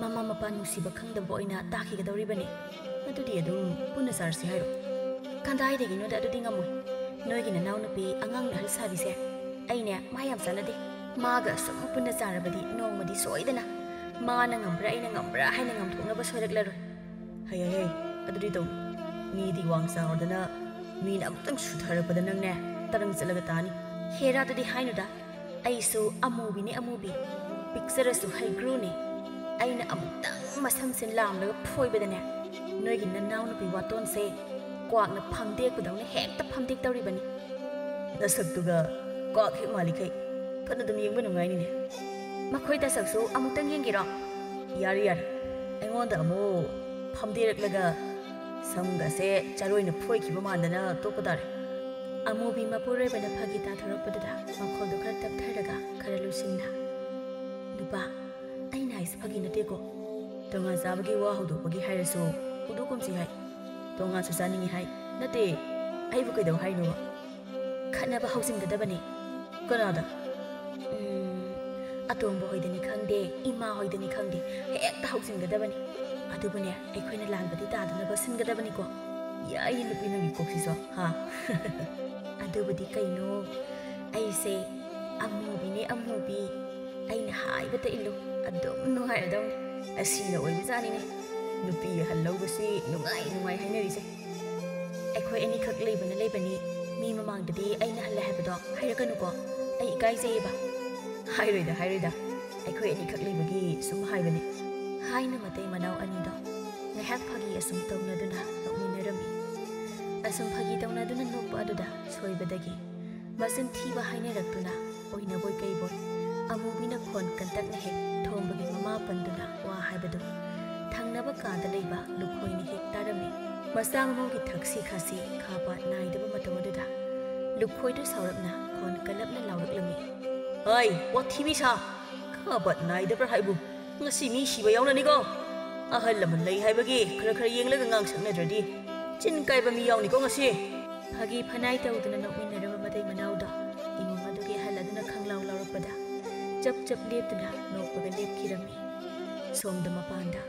ꯃꯃꯥ ꯃꯄꯥ ꯅꯨꯡꯁꯤꯕ ꯈꯪꯗꯕ ꯑꯣꯏꯅ ꯇꯥꯈꯤꯒꯗꯧꯔꯤꯕꯅꯤ꯫ ꯑꯗꯨꯗꯤ ꯑꯗꯨꯝ ꯄꯨꯟꯅ ꯆꯥꯔꯁꯤ ꯍꯥꯏꯔꯣ?" "ꯀꯗꯥꯏꯗꯒꯤꯅꯣꯗ, ꯑꯗꯨꯗꯤ ꯉꯝꯃꯣꯏ꯫ ꯅꯣꯏꯒꯤ ꯅꯅꯥꯎꯅꯨꯄꯤ ꯑꯉꯥꯡꯅ ꯑꯍꯜ ꯁꯥꯕꯤꯁꯦ ꯑꯩꯅꯦ ꯃꯥ ꯌꯥꯝ ꯆꯥꯟꯅꯗꯦ꯫ ꯃꯥꯒ ꯑꯁꯨꯝ ꯄꯨꯟꯅ ꯆꯥꯔꯕꯗꯤ ꯅꯣꯡꯃꯗꯤ ꯁꯣꯏꯗꯅ ꯃꯥꯅ ꯉꯝꯕ꯭ꯔꯥ ꯑꯩꯅ ꯉꯝꯕ꯭ꯔꯥ ꯍꯥꯏꯅ ꯉꯝꯊꯣꯛꯅꯕ ꯁꯣꯏꯔꯛꯂꯔꯣꯏ꯫" "ꯍꯩ, ꯍꯩ, ꯍꯩ, ꯑꯗꯨꯗꯤ ꯇꯧꯅꯨ꯫ ꯃꯤꯗꯤ ꯋꯥꯡ ꯆꯥꯎꯔꯗꯅ ꯃꯤꯅ ꯑꯃꯨꯛꯇꯪ ꯁꯨꯊꯔꯛꯄꯗ ꯅꯪꯅꯦ ꯇꯔꯪ ꯆꯠꯂꯒ ꯇꯥꯅꯤ꯫" "ꯍꯦꯔꯥꯗꯨꯗꯤ ꯍꯥꯏꯅꯨꯗ, ꯑꯩꯁꯨ ꯑꯃꯨꯕꯤꯅꯦ ꯑꯃꯨꯕꯤ, ꯄꯤꯛꯆꯔꯁꯨ ꯍꯩꯒ꯭ꯔꯨꯅꯦ꯫ ꯑꯩꯅ ꯑꯃꯨꯛꯇꯪ ꯃꯁꯝꯁꯦ ꯂꯥꯝꯂꯒ ꯐꯣꯏꯕꯗꯅꯦ ꯅꯣꯏꯒꯤ ꯅꯅꯥꯎꯅꯨꯄꯤ ꯋꯥꯇꯣꯟꯁꯦ ꯀ꯭ꯋꯥꯛꯅ ꯐꯝꯗꯦꯛꯄꯗꯧꯅ ꯍꯦꯛꯇ ꯐꯝꯗꯦꯛꯇꯧꯔꯤꯕꯅꯤ꯫" "ꯅꯁꯛꯇꯨꯒ ꯀ꯭ꯋꯥꯛ ꯍꯦꯛ ꯃꯥꯜꯂꯤꯈꯩ ꯐꯅ ꯑꯗꯨꯝ ꯌꯦꯡꯕ ꯅꯨꯡꯉꯥꯏꯅꯤꯅꯦ꯫" "ꯃꯈꯣꯏ ꯇꯥꯆꯧꯁꯨ ꯑꯃꯨꯛꯇꯪ ꯌꯦꯡꯒꯦꯔꯣ?" "ꯌꯥꯔꯦ, ꯌꯥꯔꯦ꯫ ꯑꯩꯉꯣꯟꯗ ꯑꯃꯨꯛ ꯐꯝꯗꯦꯔꯛꯂꯒ ꯁꯝꯒꯁꯦ ꯆꯔꯣꯏꯅ ꯐꯣꯏꯈꯤꯕ ꯃꯥꯟꯗꯅ ꯇꯣꯛꯄ ꯇꯥꯔꯦ꯫" ꯑꯃꯨꯕꯤ ꯃꯄꯨꯔꯣꯏꯕꯅ ꯐꯥꯒꯤ ꯇꯥꯊꯣꯔꯛꯄꯗꯨꯗ ꯃꯈꯣꯜꯗꯨ ꯈꯔ ꯇꯞꯊꯔꯒ ꯈꯔ ꯂꯨꯁꯤꯟꯅ, "ꯅꯨꯄꯥ, ꯑꯩꯅ ꯍꯥꯏꯁꯦ ꯐꯥꯒꯤ ꯅꯠꯇꯦꯀꯣ꯫ ꯇꯣꯉꯥꯟ ꯆꯥꯕꯒꯤ ꯋꯥ ꯍꯧꯗꯣꯛꯄꯒꯤ ꯍꯥꯏꯔꯁꯨ ꯍꯧꯗꯣꯛꯀꯨꯝꯁꯤ ꯍꯥꯏ꯫ ꯇꯣꯉꯥꯟꯁꯨ ꯆꯥꯅꯤꯡꯉꯤ ꯍꯥꯏ꯫ ꯅꯠꯇꯦ, ꯑꯩꯕꯨ ꯀꯩꯗꯧ ꯍꯥꯏꯅꯣꯕ?" "ꯈꯠꯅꯕ ꯍꯧꯖꯤꯟꯒꯗꯕꯅꯤ꯫" "ꯀꯅꯥꯗ?" "ꯎꯝ, ꯑꯇꯣꯝꯕ ꯍꯣꯏꯗꯅꯤ ꯈꯪꯗꯦ, ꯏꯃꯥ ꯍꯣꯏꯗꯅꯤ ꯈꯪꯗꯦ, ꯍꯦꯛꯇ ꯍꯧꯖꯤꯟꯒꯗꯕꯅꯤ꯫ ꯑꯗꯨꯕꯨꯅꯦ, ꯑꯩꯈꯣꯏꯅ ꯂꯥꯟꯕꯗꯤ ꯇꯥꯗꯅꯕ ꯁꯤꯟꯒꯗꯕꯅꯤꯀꯣ꯫" "ꯌꯥꯏꯌꯦ ꯅꯨꯄꯤ, ꯅꯪꯒꯤ ꯀꯣꯛꯁꯤꯁꯨ, ꯍꯥ?" "ꯑꯗꯨꯕꯨꯗꯤ ꯀꯩꯅꯣ, ꯑꯩꯁꯦ ꯑꯃꯨꯕꯤꯅꯦ, ꯑꯃꯨꯕꯤ꯫ ꯑꯩꯅ ꯍꯥꯏꯕꯇ ꯏꯜꯂꯨ, ꯑꯗꯨꯝ ꯅꯨꯡꯉꯥꯏꯔꯗꯧꯅꯤ꯫ ꯑꯁꯤꯅ ꯑꯣꯏꯕꯖꯥꯠꯅꯤꯅꯦ ꯅꯨꯄꯤ ꯑꯍꯜ ꯂꯧꯕꯁꯤ ꯅꯨꯡꯉꯥꯏ ꯅꯨꯡꯉꯥꯏ ꯍꯥꯏꯅꯔꯤꯁꯦ꯫ ꯑꯩꯈꯣꯏ ꯑꯅꯤꯈꯛ ꯂꯩꯕꯅ ꯂꯩꯕꯅꯤ, ꯃꯤ ꯃꯃꯥꯡꯗꯗꯤ ꯑꯩꯅ ꯍꯜꯂꯦ ꯍꯥꯏꯕꯗꯣ ꯍꯥꯏꯔꯛꯀꯅꯨꯀꯣ, ꯑꯩ ꯏꯀꯥꯏꯖꯩꯌꯦꯕ꯫ ꯍꯥꯏꯔꯣꯏꯗ, ꯍꯥꯏꯔꯣꯏꯗ, ꯑꯩꯈꯣꯏ ꯑꯅꯤꯈꯛ ꯂꯩꯕꯒꯤ ꯁꯨꯝ ꯍꯥꯏꯕꯅꯤ꯫ ꯍꯥꯏꯅ ꯃꯇꯩ ꯃꯅꯥꯎ ꯑꯅꯤꯗꯣ ꯉꯥꯏꯍꯥꯛ ꯐꯥꯒꯤ ꯑꯁꯨꯝ ꯇꯧꯅꯗꯨꯅ ꯅꯣꯛꯃꯤꯟꯅꯔꯝꯃꯤ꯫ ꯑꯁꯨꯝ ꯐꯥꯒꯤ ꯇꯧꯅꯗꯨꯅ ꯅꯣꯛꯄ ꯑꯗꯨꯗ ꯁꯣꯏꯕꯗꯒꯤ ꯃꯆꯤꯟ ꯊꯤꯕ ꯍꯥꯏꯅꯔꯛꯇꯨꯅ ꯑꯣꯏꯅꯕꯣꯏ ꯀꯩꯕꯣꯏ ꯑꯃꯨꯕꯤꯅ ꯈꯣꯟ ꯀꯟꯇꯛꯅ ꯍꯦꯛ ꯊꯣꯝꯕꯒꯤ ꯃꯃꯥ ꯄꯟꯗꯨꯅ ꯋꯥ ꯍꯥꯏꯕꯗꯨ ꯊꯪꯅꯕ ꯀꯥꯗ ꯂꯩꯕ ꯂꯨꯈꯣꯏꯅ ꯍꯦꯛ ꯇꯥꯔꯝꯃꯤ꯫ ꯃꯆꯥ ꯃꯃꯧꯒꯤ ꯊꯛꯁꯤ ꯈꯥꯁꯤ ꯈꯥꯕ ꯅꯥꯏꯗꯕ ꯃꯇꯧ ꯑꯗꯨꯗ ꯂꯨꯈꯣꯏꯗꯨ ꯁꯥꯎꯔꯞꯅ ꯈꯣꯟ ꯀꯜꯂꯞꯅ ꯂꯥꯎꯔꯛꯂꯝꯃꯤ꯫ "ꯍꯩ, ꯋꯥꯊꯤꯕꯤ ꯁꯥ! ꯈꯥꯕ ꯅꯥꯏꯗꯕ꯭ꯔꯥ ꯍꯥꯏꯕꯨ? ꯉꯁꯤ ꯃꯤ ꯁꯤꯕ ꯌꯥꯎꯅꯅꯤꯀꯣ꯫ ꯑꯍꯜ ꯂꯃꯟ ꯂꯩ ꯍꯥꯏꯕꯒꯤ ꯈꯔ ꯈꯔ ꯌꯦꯡꯂꯒ ꯉꯥꯡ ꯁꯛꯅꯗ꯭ꯔꯗꯤ ꯆꯤꯟ ꯀꯥꯏꯕ ꯃꯤ ꯌꯥꯎꯅꯤꯀꯣ ꯉꯁꯤ꯫" ꯐꯥꯒꯤ ꯐꯅꯥꯏ ꯇꯧꯗꯨꯅ ꯅꯣꯛꯃꯤꯟꯅꯔꯕ ꯃꯇꯩ ꯃꯅꯥꯎꯗꯣ ꯏꯃꯨꯡ ꯑꯗꯨꯒꯤ ꯑꯍꯜ ꯑꯗꯨꯅ ꯈꯪꯂꯥꯎ ꯂꯥꯎꯔꯛꯄꯗ ꯆꯞ ꯆꯞ ꯂꯦꯞꯇꯨꯅ ꯅꯣꯛꯄꯒ ꯂꯦꯞꯈꯤꯔꯝꯃꯤ꯫ ꯁꯣꯝꯗ ꯃꯄꯥꯟꯗ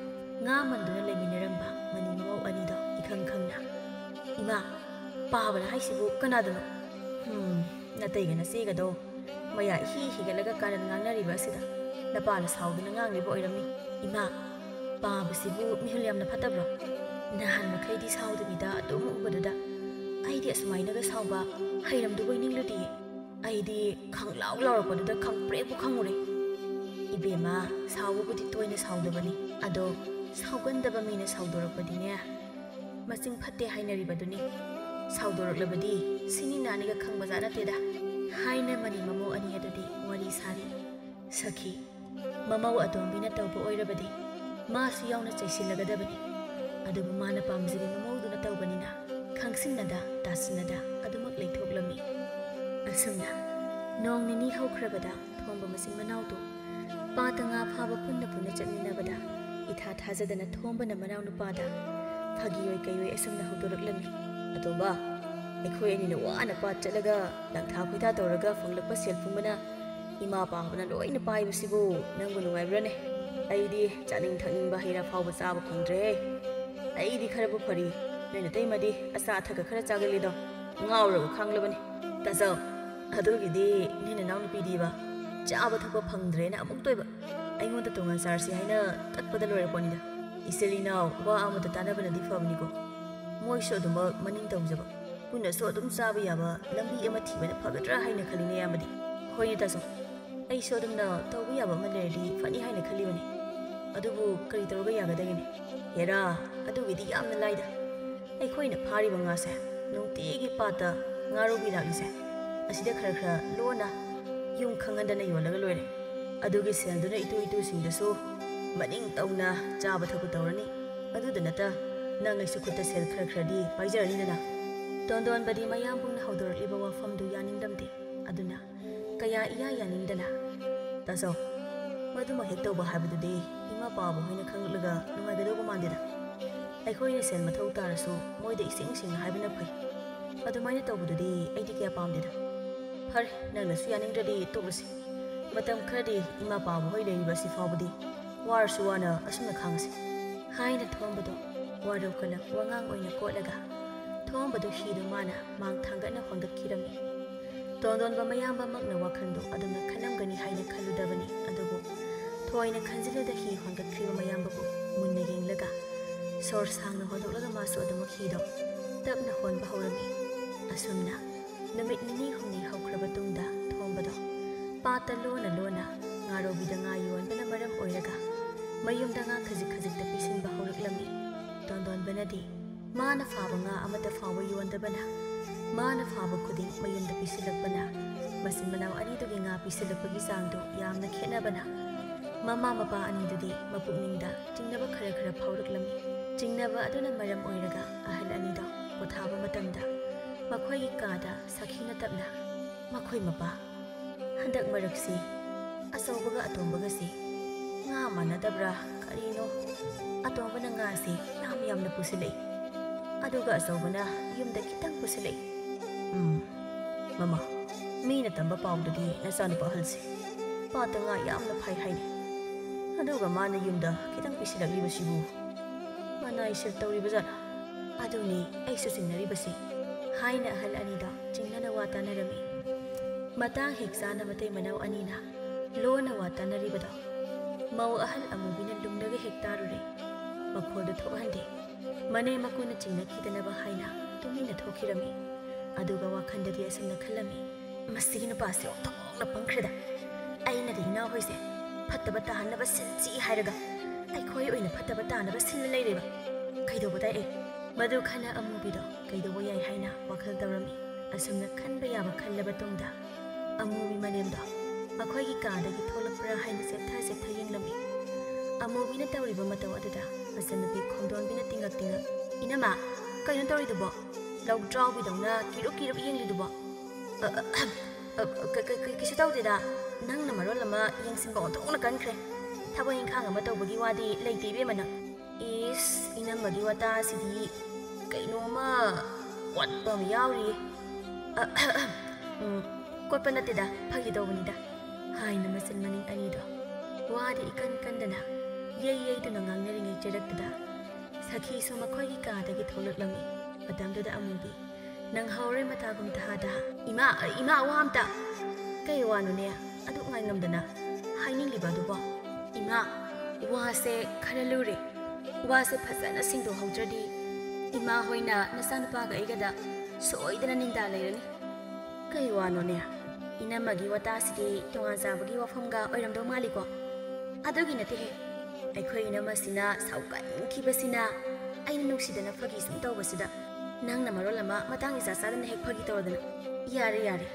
ꯉꯥ ꯃꯟꯗꯨꯅ ꯂꯩꯃꯤꯟꯅꯔꯝꯕ ꯃꯅꯤ ꯃꯃꯧ ꯑꯅꯤꯗꯣ ꯏꯈꯪ ꯈꯪꯅ, "ꯏꯃꯥ, ꯄꯥꯕꯅ ꯍꯥꯏꯁꯤꯕꯨ ꯀꯅꯥꯗꯅꯣ? ꯍꯨꯝ, ꯅꯇꯩꯒ ꯅꯆꯦꯒꯗꯣ ꯃꯌꯥ ꯏꯍꯤ ꯍꯤꯒꯠꯂꯒ ꯀꯥꯔꯟ ꯉꯥꯡꯅꯔꯤꯕ ꯑꯁꯤꯗ ꯅꯄꯥꯅ ꯁꯥꯎꯗꯨꯅ ꯉꯥꯡꯂꯤꯕ ꯑꯣꯏꯔꯝꯅꯤ꯫ ꯏꯃꯥ, ꯄꯥꯕꯁꯤꯕꯨ ꯃꯤꯍꯨꯜ ꯌꯥꯝꯅ ꯐꯠꯇꯕ꯭ꯔꯣ? ꯅꯍꯥꯟ ꯃꯈꯩꯗꯤ ꯁꯥꯎꯗꯕꯤꯗ ꯑꯗꯨꯝ ꯎꯕꯗꯨꯗ ꯑꯩꯗꯤ ꯑꯁꯨꯃꯥꯏꯅꯒ ꯁꯥꯎꯕ ꯍꯩꯔꯝꯗꯧꯕꯩ ꯅꯤꯡꯂꯨꯗꯤꯌꯦ꯫ ꯑꯩꯗꯤ ꯈꯪꯂꯥꯎ ꯂꯥꯎꯔꯛꯄꯗꯨꯗ ꯈꯪꯄ꯭ꯔꯦꯛꯄꯨ ꯈꯪꯉꯨꯔꯦ꯫" "ꯏꯕꯦꯝꯃ, ꯁꯥꯎꯕꯕꯨꯗꯤ ꯇꯣꯏꯅ ꯁꯥꯎꯗꯕꯅꯤ, ꯑꯗꯣ ꯁꯥꯎꯒꯟꯗꯕ ꯃꯤꯅ ꯁꯥꯎꯗꯣꯔꯛꯄꯗꯤꯅꯦ ꯃꯆꯤꯡ ꯐꯠꯇꯦ ꯍꯥꯏꯅꯔꯤꯕꯗꯨꯅꯤ꯫ ꯁꯥꯎꯗꯣꯔꯛꯂꯕꯗꯤ ꯁꯤꯅꯤ ꯅꯥꯅꯤꯒ ꯈꯪꯕꯖꯥꯠ ꯅꯠꯇꯦꯗ" ꯍꯥꯏꯅ ꯃꯅꯤ ꯃꯃꯧ ꯑꯅꯤ ꯑꯗꯨꯗꯤ ꯋꯥꯔꯤ ꯁꯥꯔꯤ꯫ ꯁꯈꯤ, ꯃꯃꯧ ꯑꯇꯣꯝꯕꯤꯅ ꯇꯧꯕ ꯑꯣꯏꯔꯕꯗꯤ ꯃꯥꯁꯨ ꯌꯥꯎꯅ ꯆꯩꯁꯤꯜꯂꯒꯗꯕꯅꯤ꯫ ꯑꯗꯨꯕꯨ ꯃꯥꯅ ꯄꯥꯝꯖꯕꯤ ꯃꯃꯧꯗꯨꯅ ꯇꯧꯕꯅꯤꯅ ꯈꯪꯁꯤꯟꯅꯗ ꯇꯥꯁꯤꯟꯅꯗ ꯑꯗꯨꯃꯛ ꯂꯩꯊꯣꯛꯂꯝꯃꯤ꯫ ꯑꯁꯨꯝꯅ ꯅꯣꯡ ꯅꯤꯅꯤ ꯍꯧꯈ꯭ꯔꯕꯗ ꯊꯣꯝꯕ ꯃꯆꯤꯟ ꯃꯅꯥꯎꯗꯨ ꯄꯥꯠꯇ ꯉꯥ ꯐꯥꯕ ꯄꯨꯟꯅ ꯄꯨꯟꯅ ꯆꯠꯃꯤꯟꯅꯕꯗ ꯏꯊꯥ ꯊꯥꯖꯗꯅ ꯊꯣꯝꯕꯅ ꯃꯅꯥꯎꯅꯨꯄꯥꯗ ꯐꯥꯒꯤ ꯑꯣꯏ ꯀꯩ ꯑꯣꯏ ꯑꯁꯨꯝꯅ ꯍꯧꯗꯣꯔꯛꯂꯝꯃꯤ꯫ "ꯑꯇꯣꯝꯕ, ꯑꯩꯈꯣꯏ ꯑꯅꯤꯅ ꯋꯥꯅ ꯄꯥꯠ ꯆꯠꯂꯒ ꯂꯪꯊꯥ ꯈꯣꯏꯊꯥ ꯇꯧꯔꯒ ꯐꯪꯂꯛꯄ ꯁꯦꯜ ꯄꯨꯝꯕꯅ ꯏꯃꯥ ꯄꯥꯕꯅ ꯂꯣꯏꯅ ꯄꯥꯏꯕꯁꯤꯕꯨ ꯅꯪꯕꯨ ꯅꯨꯡꯉꯥꯏꯕ꯭ꯔꯅꯦ? ꯑꯩꯗꯤ ꯆꯥꯅꯤꯡ ꯊꯛꯅꯤꯡꯕ ꯍꯩ ꯔꯥ ꯐꯥꯎꯕ ꯆꯥꯕ ꯐꯪꯗ꯭ꯔꯦꯍꯦ꯫ ꯑꯩꯗꯤ ꯈꯔꯕꯨ ꯐꯔꯤ, ꯅꯣꯏ ꯅꯇꯩꯃꯗꯤ ꯑꯆꯥ ꯑꯊꯛꯀ ꯈꯔ ꯆꯥꯒꯜꯂꯤꯗꯣ, ꯉꯥꯎꯔꯒ ꯈꯥꯡꯂꯕꯅꯤ꯫ ꯇꯥꯖꯧ, ꯑꯗꯨꯒꯤꯗꯤ ꯅꯣꯏ ꯅꯅꯥꯎꯅꯨꯄꯤꯗꯤꯕ ꯆꯥꯕ ꯊꯛꯄ ꯐꯪꯗ꯭ꯔꯦꯅ ꯑꯃꯨꯛꯇꯣꯏꯕ ꯑꯩꯉꯣꯟꯗ ꯇꯣꯉꯥꯟ ꯆꯥꯔꯁꯤ ꯍꯥꯏꯅ ꯇꯠꯄꯗ ꯂꯣꯏꯔ ꯄꯣꯠꯅꯤꯗ꯫ ꯏꯆꯤꯜ ꯏꯅꯥꯎ ꯋꯥ ꯑꯃꯗ ꯇꯥꯟꯅꯕꯅꯗꯤ ꯐꯕꯅꯤꯀꯣ꯫ ꯃꯣꯏꯁꯨ ꯑꯗꯨꯃꯛ ꯃꯅꯤꯡ ꯇꯧꯖꯕ, ꯄꯨꯟꯅꯁꯨ ꯑꯗꯨꯝ ꯆꯥꯕ ꯌꯥꯕ ꯂꯝꯕꯤ ꯑꯃ ꯊꯤꯕꯅ ꯐꯒꯗ꯭ꯔꯥ ꯍꯥꯏꯅ ꯈꯜꯂꯤꯅꯦ, ꯑꯌꯥꯝꯕꯗꯤ꯫ ꯍꯣꯏꯅꯦ ꯇꯥꯆꯧ, ꯑꯩꯁꯨ ꯑꯗꯨꯝꯅ ꯇꯧꯕ ꯌꯥꯕ ꯑꯃ ꯂꯩꯔꯗꯤ ꯐꯅꯤ ꯍꯥꯏꯅ ꯈꯜꯂꯤꯕꯅꯤ꯫ ꯑꯗꯨꯕꯨ ꯀꯔꯤ ꯇꯧꯔꯒ ꯌꯥꯒꯗꯒꯦꯅꯦ? ꯍꯦꯔꯥ, ꯑꯗꯨꯒꯤꯗꯤ ꯌꯥꯝꯅ ꯂꯥꯏꯗ꯫ ꯑꯩꯈꯣꯏꯅ ꯐꯥꯔꯤꯕ ꯉꯥꯁꯦ ꯅꯨꯡꯇꯤꯒꯤ ꯄꯥꯠꯇ ꯉꯥꯔꯧꯕꯤ ꯂꯥꯛꯂꯤꯁꯦ ꯑꯁꯤꯗ ꯈꯔ ꯈꯔ ꯂꯣꯟꯅ ꯌꯨꯝ ꯈꯪꯍꯟꯗꯅ ꯌꯣꯜꯂꯒ ꯂꯣꯏꯔꯦ꯫ ꯑꯗꯨꯒꯤ ꯁꯦꯜꯗꯨꯅ ꯏꯇꯨ ꯏꯇꯨꯁꯤꯡꯗꯁꯨ ꯃꯅꯤꯡ ꯇꯧꯅ ꯆꯥꯕ ꯊꯛꯄ ꯇꯧꯔꯅꯤ꯫ ꯑꯗꯨꯗ ꯅꯠꯇ ꯅꯪ ꯑꯩꯁꯨ ꯈꯨꯠꯇ ꯁꯦꯜ ꯈꯔ ꯈꯔꯗꯤ ꯄꯥꯏꯖꯔꯅꯤꯗꯅ꯫ ꯇꯣꯟꯗꯣꯟꯕꯗꯤ ꯃꯌꯥꯝꯕꯨꯡꯅ ꯍꯧꯗꯣꯔꯛꯂꯤꯕ ꯋꯥꯐꯝꯗꯨ ꯌꯥꯅꯤꯡꯂꯝꯗꯦ꯫ ꯑꯗꯨꯅ ꯀꯌꯥ ꯏꯌꯥ ꯌꯥꯅꯤꯡꯗꯅ, "ꯇꯥꯆꯧ, ꯃꯗꯨꯃꯛ ꯍꯦꯛ ꯇꯧꯕ ꯍꯥꯏꯕꯗꯨꯗꯤ ꯏꯃꯥ ꯄꯥꯕ ꯍꯣꯏꯅ ꯈꯪꯂꯛꯂꯒ ꯅꯨꯡꯉꯥꯏꯒꯗꯧꯕ ꯃꯥꯟꯗꯦꯗ꯫ ꯑꯩꯈꯣꯏꯅ ꯁꯦꯜ ꯃꯊꯧ ꯇꯥꯔꯁꯨ ꯃꯣꯏꯗ ꯏꯁꯦꯡ ꯁꯦꯡꯅ ꯍꯥꯏꯕꯅ ꯐꯩ꯫ ꯑꯗꯨꯃꯥꯏꯅ ꯇꯧꯕꯗꯨꯗꯤ ꯑꯩꯗꯤ ꯀꯌꯥ ꯄꯥꯝꯗꯦꯗ꯫ ꯐꯔꯦ, ꯅꯪꯅꯁꯨ ꯌꯥꯅꯤꯡꯗ꯭ꯔꯗꯤ ꯇꯣꯛꯂꯁꯤ꯫ ꯃꯇꯝ ꯈꯔꯗꯤ ꯏꯃꯥ ꯄꯥꯕ ꯍꯣꯏ ꯂꯩꯔꯤꯕ ꯑꯁꯤ ꯐꯥꯎꯕꯗꯤ ꯋꯥꯔꯁꯨ ꯋꯥꯅ ꯑꯁꯨꯝꯅ ꯈꯥꯡꯉꯁꯤ," ꯍꯥꯏꯅ ꯊꯣꯝꯕꯗꯣ ꯋꯥꯔꯧ ꯀꯜꯂꯛ ꯋꯥꯉꯥꯡ ꯑꯣꯏꯅ ꯀꯣꯠꯂꯒ ꯊꯣꯝꯕꯗꯣ ꯍꯤꯗꯨ ꯃꯥꯅ ꯃꯥꯡ ꯊꯥꯡꯒꯠꯅ ꯍꯣꯟꯒꯠꯈꯤꯔꯝꯃꯤ꯫ ꯇꯣꯟꯗꯣꯟꯕ ꯃꯌꯥꯝꯕꯃꯛꯅ ꯋꯥꯈꯜꯗꯨ ꯑꯗꯨꯝꯅ ꯈꯜꯂꯝꯒꯅꯤ ꯍꯥꯏꯅ ꯈꯜꯂꯨꯗꯕꯅꯤ, ꯑꯗꯨꯕꯨ ꯊꯣꯏꯅ ꯈꯟꯖꯤꯜꯂꯨꯗ ꯍꯤ ꯍꯣꯟꯒꯠꯈ꯭ꯔꯤꯕ ꯃꯌꯥꯝꯕꯕꯨ ꯃꯨꯟꯅ ꯌꯦꯡꯂꯒ ꯁꯣꯔ ꯁꯥꯡꯅ ꯍꯣꯟꯗꯣꯛꯂꯒ ꯃꯥꯁꯨ ꯑꯗꯨꯃꯛ ꯍꯤꯗꯣ ꯇꯞꯅ ꯍꯣꯟꯕ ꯍꯧꯔꯝꯃꯤ꯫ ꯑꯁꯨꯝꯅ ꯅꯨꯃꯤꯠ ꯅꯤꯅꯤ ꯍꯨꯝꯅꯤ ꯍꯧꯈ꯭ꯔꯕ ꯇꯨꯡꯗ ꯊꯣꯝꯕꯗꯣ ꯄꯥꯠꯇ ꯂꯣꯟꯅ ꯂꯣꯟꯅ ꯉꯥꯔꯧꯕꯤꯗ ꯉꯥ ꯌꯣꯟꯕꯅ ꯃꯔꯝ ꯑꯣꯏꯔꯒ ꯃꯌꯨꯝꯗ ꯉꯥ ꯈꯖꯤꯛ ꯈꯖꯤꯛꯇ ꯄꯤꯁꯤꯟꯕ ꯍꯧꯔꯛꯂꯝꯃꯤ꯫ ꯇꯣꯟꯗꯣꯟꯕꯅꯗꯤ ꯃꯥꯅ ꯐꯥꯕ ꯉꯥ ꯑꯃꯠꯇ ꯐꯥꯎꯕ ꯌꯣꯟꯗꯕꯅ, ꯃꯥꯅ ꯐꯥꯕ ꯈꯨꯗꯤꯡ ꯃꯌꯨꯝꯗ ꯄꯤꯁꯤꯜꯂꯛꯄꯅ, ꯃꯆꯤꯟ ꯃꯅꯥꯎ ꯑꯅꯤꯗꯨꯒꯤ ꯉꯥ ꯄꯤꯁꯤꯜꯂꯛꯄꯒꯤ ꯆꯥꯡꯗꯨ ꯌꯥꯝꯅ ꯈꯦꯠꯅꯕꯅ, ꯃꯃꯥ ꯃꯄꯥ ꯑꯅꯤꯗꯨꯗꯤ ꯃꯄꯨꯛꯅꯤꯡꯗ ꯆꯤꯡꯅꯕ ꯈꯔ ꯈꯔ ꯐꯥꯎꯔꯛꯂꯝꯃꯤ꯫ ꯆꯤꯡꯅꯕ ꯑꯗꯨꯅ ꯃꯔꯝ ꯑꯣꯏꯔꯒ ꯑꯍꯜ ꯑꯅꯤꯗꯣ ꯄꯣꯊꯥꯕ ꯃꯇꯝꯗ ꯃꯈꯣꯏꯒꯤ ꯀꯥꯗ ꯁꯥꯈꯤꯅ ꯇꯞꯅ ꯃꯈꯣꯏ ꯃꯄꯥ, "ꯍꯟꯗꯛ ꯃꯔꯛꯁꯤ ꯑꯆꯧꯕꯒ ꯑꯇꯣꯝꯕꯒꯁꯤ ꯉꯥ ꯃꯥꯟꯅꯗꯕ꯭ꯔꯥ ꯀꯔꯤꯅꯣ? ꯑꯇꯣꯝꯕꯅ ꯉꯥꯁꯤ ꯌꯥꯝ ꯌꯥꯝꯅ ꯄꯨꯁꯤꯜꯂꯛꯏ, ꯑꯗꯨꯒ ꯑꯆꯧꯕꯅ ꯌꯨꯝꯗ ꯈꯤꯇꯪ ꯄꯨꯁꯤꯜꯂꯛꯏ꯫ ꯎꯝ, ꯃꯃꯥ, ꯃꯤꯅ ꯇꯝꯕ ꯄꯥꯎꯗꯗꯤ ꯅꯆꯥꯅꯨꯄꯥ ꯑꯍꯜꯁꯦ ꯄꯥꯠꯇ ꯉꯥ ꯌꯥꯝꯅ ꯐꯥꯏ ꯍꯥꯏꯅꯤ꯫ ꯑꯗꯨꯒ ꯃꯥꯅ ꯌꯨꯝꯗ ꯈꯤꯇꯪ ꯄꯤꯁꯤꯜꯂꯛꯂꯤꯕꯁꯤꯕꯨ ꯃꯅꯥꯏ ꯁꯤꯜ ꯇꯧꯔꯤꯕ ꯖꯥꯠꯂꯥ? ꯑꯗꯨꯅꯤ ꯑꯩꯁꯨ ꯆꯤꯡꯅꯔꯤꯕꯁꯤ," ꯍꯥꯏꯅ ꯑꯍꯜ ꯑꯅꯤꯗꯣ ꯆꯤꯡꯅꯅ ꯋꯥ ꯇꯥꯅꯔꯝꯃꯤ꯫ ꯃꯇꯥꯡ ꯍꯦꯛ ꯆꯥꯅ ꯃꯇꯩ ꯃꯅꯥꯎ ꯑꯅꯤꯅ ꯂꯣꯟꯅ ꯋꯥ ꯇꯥꯅꯔꯤꯕꯗꯣ ꯃꯧ ꯑꯍꯜ ꯑꯃꯨꯕꯤꯅ ꯂꯨꯝꯂꯒ ꯍꯦꯛ ꯇꯥꯔꯨꯔꯦ꯫ ꯃꯈꯣꯜꯗꯨ ꯊꯣꯛꯍꯟꯗꯦ꯫ ꯃꯅꯦꯝ ꯃꯀꯨꯅ ꯆꯤꯡꯅꯈꯤꯗꯅꯕ ꯍꯥꯏꯅ ꯇꯨꯃꯤꯟꯅ ꯊꯣꯛꯈꯤꯔꯝꯃꯤ꯫ ꯑꯗꯨꯒ ꯋꯥꯈꯜꯗꯗꯤ ꯑꯁꯨꯝꯅ ꯈꯜꯂꯝꯃꯤ, "ꯃꯁꯤꯒꯤ ꯅꯨꯄꯥꯁꯤ ꯑꯣꯟꯊꯣꯛꯅ ꯄꯪꯈ꯭ꯔꯦꯗ꯫ ꯑꯩꯅꯗꯤ ꯏꯅꯥꯎꯍꯣꯏꯁꯦ ꯐꯠꯇꯕ ꯇꯥꯍꯟꯅꯕ ꯁꯤꯟꯁꯤ ꯍꯥꯏꯔꯒ ꯑꯩꯈꯣꯏ ꯑꯣꯏꯅ ꯐꯠꯇꯕ ꯇꯥꯅꯕ ꯁꯤꯜꯂ ꯂꯩꯔꯦꯕ꯫ ꯀꯩꯗꯧꯕꯗ ꯑꯦ?" ꯃꯗꯨ ꯈꯟꯅ ꯑꯃꯨꯕꯤꯗꯣ ꯀꯩꯗꯧꯕ ꯌꯥꯏ ꯍꯥꯏꯅ ꯋꯥꯈꯜ ꯇꯧꯔꯝꯃꯤ꯫ ꯑꯁꯨꯝꯅ ꯈꯟꯕ ꯌꯥꯕ ꯈꯜꯂꯕ ꯇꯨꯡꯗ ꯑꯃꯨꯕꯤ ꯃꯅꯦꯝꯗꯣ ꯃꯈꯣꯏꯒꯤ ꯀꯥꯗꯒꯤ ꯊꯣꯛꯂꯛꯄ꯭ꯔꯥ ꯍꯥꯏꯅ ꯆꯦꯞꯊ ꯆꯦꯞꯊ ꯌꯦꯡꯂꯝꯃꯤ꯫ ꯑꯃꯨꯕꯤꯅ ꯇꯧꯔꯤꯕ ꯃꯇꯧ ꯑꯗꯨꯗ ꯃꯆꯟꯅꯨꯄꯤ ꯈꯣꯡꯗꯣꯟꯕꯤꯅ ꯇꯤꯡꯉꯛ ꯇꯤꯡꯉꯛ, "ꯏꯅꯝꯃ, ꯀꯩꯅꯣ ꯇꯧꯔꯤꯗꯨꯕꯣ? ꯂꯧꯗ꯭ꯔꯥꯎꯕꯤꯗꯧꯅ ꯀꯤꯔꯨꯞ ꯀꯤꯔꯨꯞ ꯌꯦꯡꯂꯤꯗꯨꯕꯣ?" "ꯑ, ꯑ, ꯑ, ꯀ-, ꯀ-, ꯀ-, ꯀꯩꯁꯨ ꯇꯧꯗꯦꯗ꯫ ꯅꯪꯅ ꯃꯔꯣꯜ ꯑꯃ ꯌꯦꯡꯁꯤꯟꯕ ꯑꯣꯟꯊꯣꯛꯅ ꯀꯟꯈ꯭ꯔꯦ꯫ ꯊꯕꯛ ꯏꯪꯈꯥꯡ ꯑꯃ ꯇꯧꯕꯒꯤ ꯋꯥꯗꯤ ꯂꯩꯇꯦ ꯏꯕꯦꯝꯃ ꯅꯪ꯫ ꯏꯁ, ꯏꯅꯝꯃꯒꯤ ꯋꯥꯇꯥꯁꯤꯗꯤ ꯀꯩꯅꯣꯝꯃ ꯋꯥꯠꯄ ꯑꯃ ꯌꯥꯎꯔꯤꯌꯦ꯫ ꯑ, ꯎꯝ, ꯀꯣꯠꯄ ꯅꯠꯇꯦꯗ, ꯐꯥꯒꯤ ꯇꯧꯕꯅꯤꯗ," ꯍꯥꯏꯅ ꯃꯆꯤꯟ ꯃꯅꯤꯡ ꯑꯅꯤꯗꯣ ꯋꯥꯗꯤ ꯏꯀꯟ ꯀꯟꯗꯅ ꯌꯩ ꯌꯩꯗꯨꯅ ꯉꯥꯡꯅꯔꯤꯉꯩ ꯆꯩꯔꯛꯇꯨꯗ ꯁꯈꯤꯁꯨ ꯃꯈꯣꯏꯒꯤ ꯀꯥꯗꯒꯤ ꯊꯣꯛꯂꯛꯂꯝꯃꯤ꯫ ꯃꯇꯝꯗꯨꯗ ꯑꯃꯨꯕꯤ, "ꯅꯪ ꯍꯧꯔꯦ ꯃꯇꯥꯒꯨꯝ ꯇꯍꯥ ꯇꯍꯥ꯫ ꯏꯃꯥ, ꯏꯃꯥ, ꯋꯥ ꯑꯝꯇ!" "ꯀꯩ ꯋꯥꯅꯣꯅꯦ ꯑꯗꯨꯛ ꯉꯥꯏꯉꯝꯗꯅ ꯍꯥꯏꯅꯤꯡꯂꯤꯕ ꯑꯗꯨꯕꯣ?" "ꯏꯃꯥ, ꯋꯥꯁꯦ ꯈꯔ ꯂꯨꯔꯦ꯫ ꯋꯥꯁꯦ ꯐꯖꯅ ꯁꯦꯡꯗꯣꯛꯍꯧꯗ꯭ꯔꯗꯤ ꯏꯃꯥ ꯍꯣꯏꯅ ꯅꯆꯥꯅꯨꯄꯥꯒ ꯑꯩꯒꯗ ꯁꯣꯏꯗꯅ ꯅꯤꯡꯗꯥ ꯂꯩꯔꯅꯤ꯫" "ꯀꯩ ꯋꯥꯅꯣꯅꯦ? ꯏꯅꯝꯃꯒꯤ ꯋꯥꯇꯥꯁꯤꯗꯤ ꯇꯣꯉꯥꯟ ꯆꯥꯕꯒꯤ ꯋꯥꯐꯝꯒ ꯑꯣꯏꯔꯝꯗꯧ ꯃꯥꯜꯂꯤꯀꯣ?" "ꯑꯗꯨꯒꯤ ꯅꯠꯇꯦꯍꯦ꯫ ꯑꯩꯈꯣꯏ ꯏꯅꯝꯃꯁꯤꯅ ꯁꯥꯎꯒꯟꯈꯤꯕꯁꯤꯅ ꯑꯩꯅ ꯅꯨꯡꯁꯤꯗꯅ ꯐꯥꯒꯤ ꯁꯨꯝ ꯇꯧꯕꯁꯤꯗ ꯅꯪꯅ ꯃꯔꯣꯜ ꯑꯃ ꯃꯇꯥꯡ ꯏꯆꯥ ꯆꯥꯗꯅ ꯍꯦꯛ ꯐꯥꯒꯤ ꯇꯧꯔꯗꯅ꯫ ꯌꯥꯔꯦ, ꯌꯥꯔꯦ꯫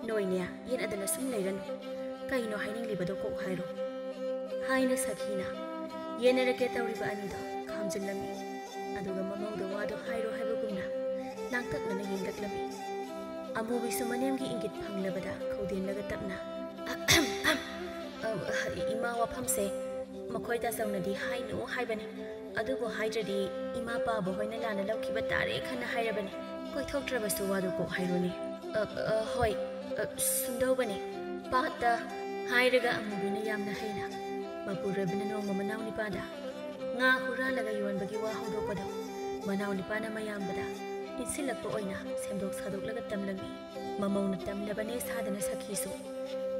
ꯅꯣꯏꯅꯦ ꯌꯦꯠꯅꯗꯅ ꯁꯨꯝ ꯂꯩꯔꯅꯨ꯫ ꯀꯩꯅꯣ ꯍꯥꯏꯅꯤꯡꯂꯤꯕꯗꯣ ꯀꯣꯛ ꯍꯥꯏꯔꯣ," ꯍꯥꯏꯅ ꯁꯈꯤꯅ ꯌꯦꯟꯅꯔꯛꯀꯦ ꯇꯧꯔꯤꯕ ꯑꯅꯤꯗꯣ ꯈꯥꯝꯖꯤꯜꯂꯝꯃꯤ꯫ ꯑꯗꯨꯒ ꯃꯃꯧꯗ ꯋꯥꯗꯣ ꯍꯥꯏꯔꯣ ꯍꯥꯏꯕꯒꯨꯝꯅ ꯂꯥꯡꯇꯛꯅꯅ ꯌꯦꯡꯂꯛꯂꯝꯃꯤ꯫ ꯑꯃꯨꯕꯤꯁꯨ ꯃꯅꯦꯝꯒꯤ ꯏꯪꯒꯤꯠ ꯐꯪꯂꯕꯗ ꯈꯧꯗꯦꯟꯂꯒ ꯇꯞꯅ, "ꯑ, ꯏꯃꯥ, ꯋꯥꯐꯝꯁꯦ ꯃꯈꯣꯏ ꯇꯥꯆꯧꯅꯗꯤ ꯍꯥꯏꯅꯨ ꯍꯥꯏꯕꯅꯤ, ꯑꯗꯨꯕꯨ ꯍꯥꯏꯗ꯭ꯔꯗꯤ ꯏꯃꯥ ꯄꯥꯕ ꯍꯣꯏꯅ ꯂꯥꯟꯅ ꯂꯧꯈꯤꯕ ꯇꯥꯔꯦ ꯈꯟꯅ ꯍꯥꯏꯔꯕꯅꯤ꯫ ꯀꯣꯏꯊꯣꯛꯇ꯭ꯔꯕꯁꯨ ꯋꯥꯗꯨ ꯀꯣꯛ ꯍꯥꯏꯔꯣꯅꯦ꯫" "ꯑ, ꯑ, ꯍꯣꯏ, ꯑ, ꯁꯨꯝꯗꯧꯕꯅꯤ, ꯄꯥꯠꯇ," ꯍꯥꯏꯔꯒ ꯑꯃꯨꯕꯤꯅ ꯌꯥꯝꯅ ꯍꯩꯅ ꯃꯄꯨꯔꯣꯏꯕꯅ ꯅꯣꯡꯃ ꯃꯅꯥꯎꯅꯤꯄꯥꯗ ꯉꯥ ꯍꯨꯔꯥꯜꯂꯒ ꯌꯣꯟꯕꯒꯤ ꯋꯥ ꯍꯧꯗꯣꯛꯄꯗꯣ ꯃꯅꯥꯎꯅꯤꯄꯥꯅ ꯃꯌꯥꯝꯕꯗ ꯏꯟꯁꯤꯜꯂꯛꯄ ꯑꯣꯏꯅ ꯁꯦꯝꯗꯣꯛ ꯁꯥꯗꯣꯛꯂꯒ ꯇꯝꯂꯝꯃꯤ꯫ ꯃꯃꯧꯅ ꯇꯝꯂꯕꯅꯦ ꯁꯥꯗꯅ ꯁꯈꯤꯁꯨ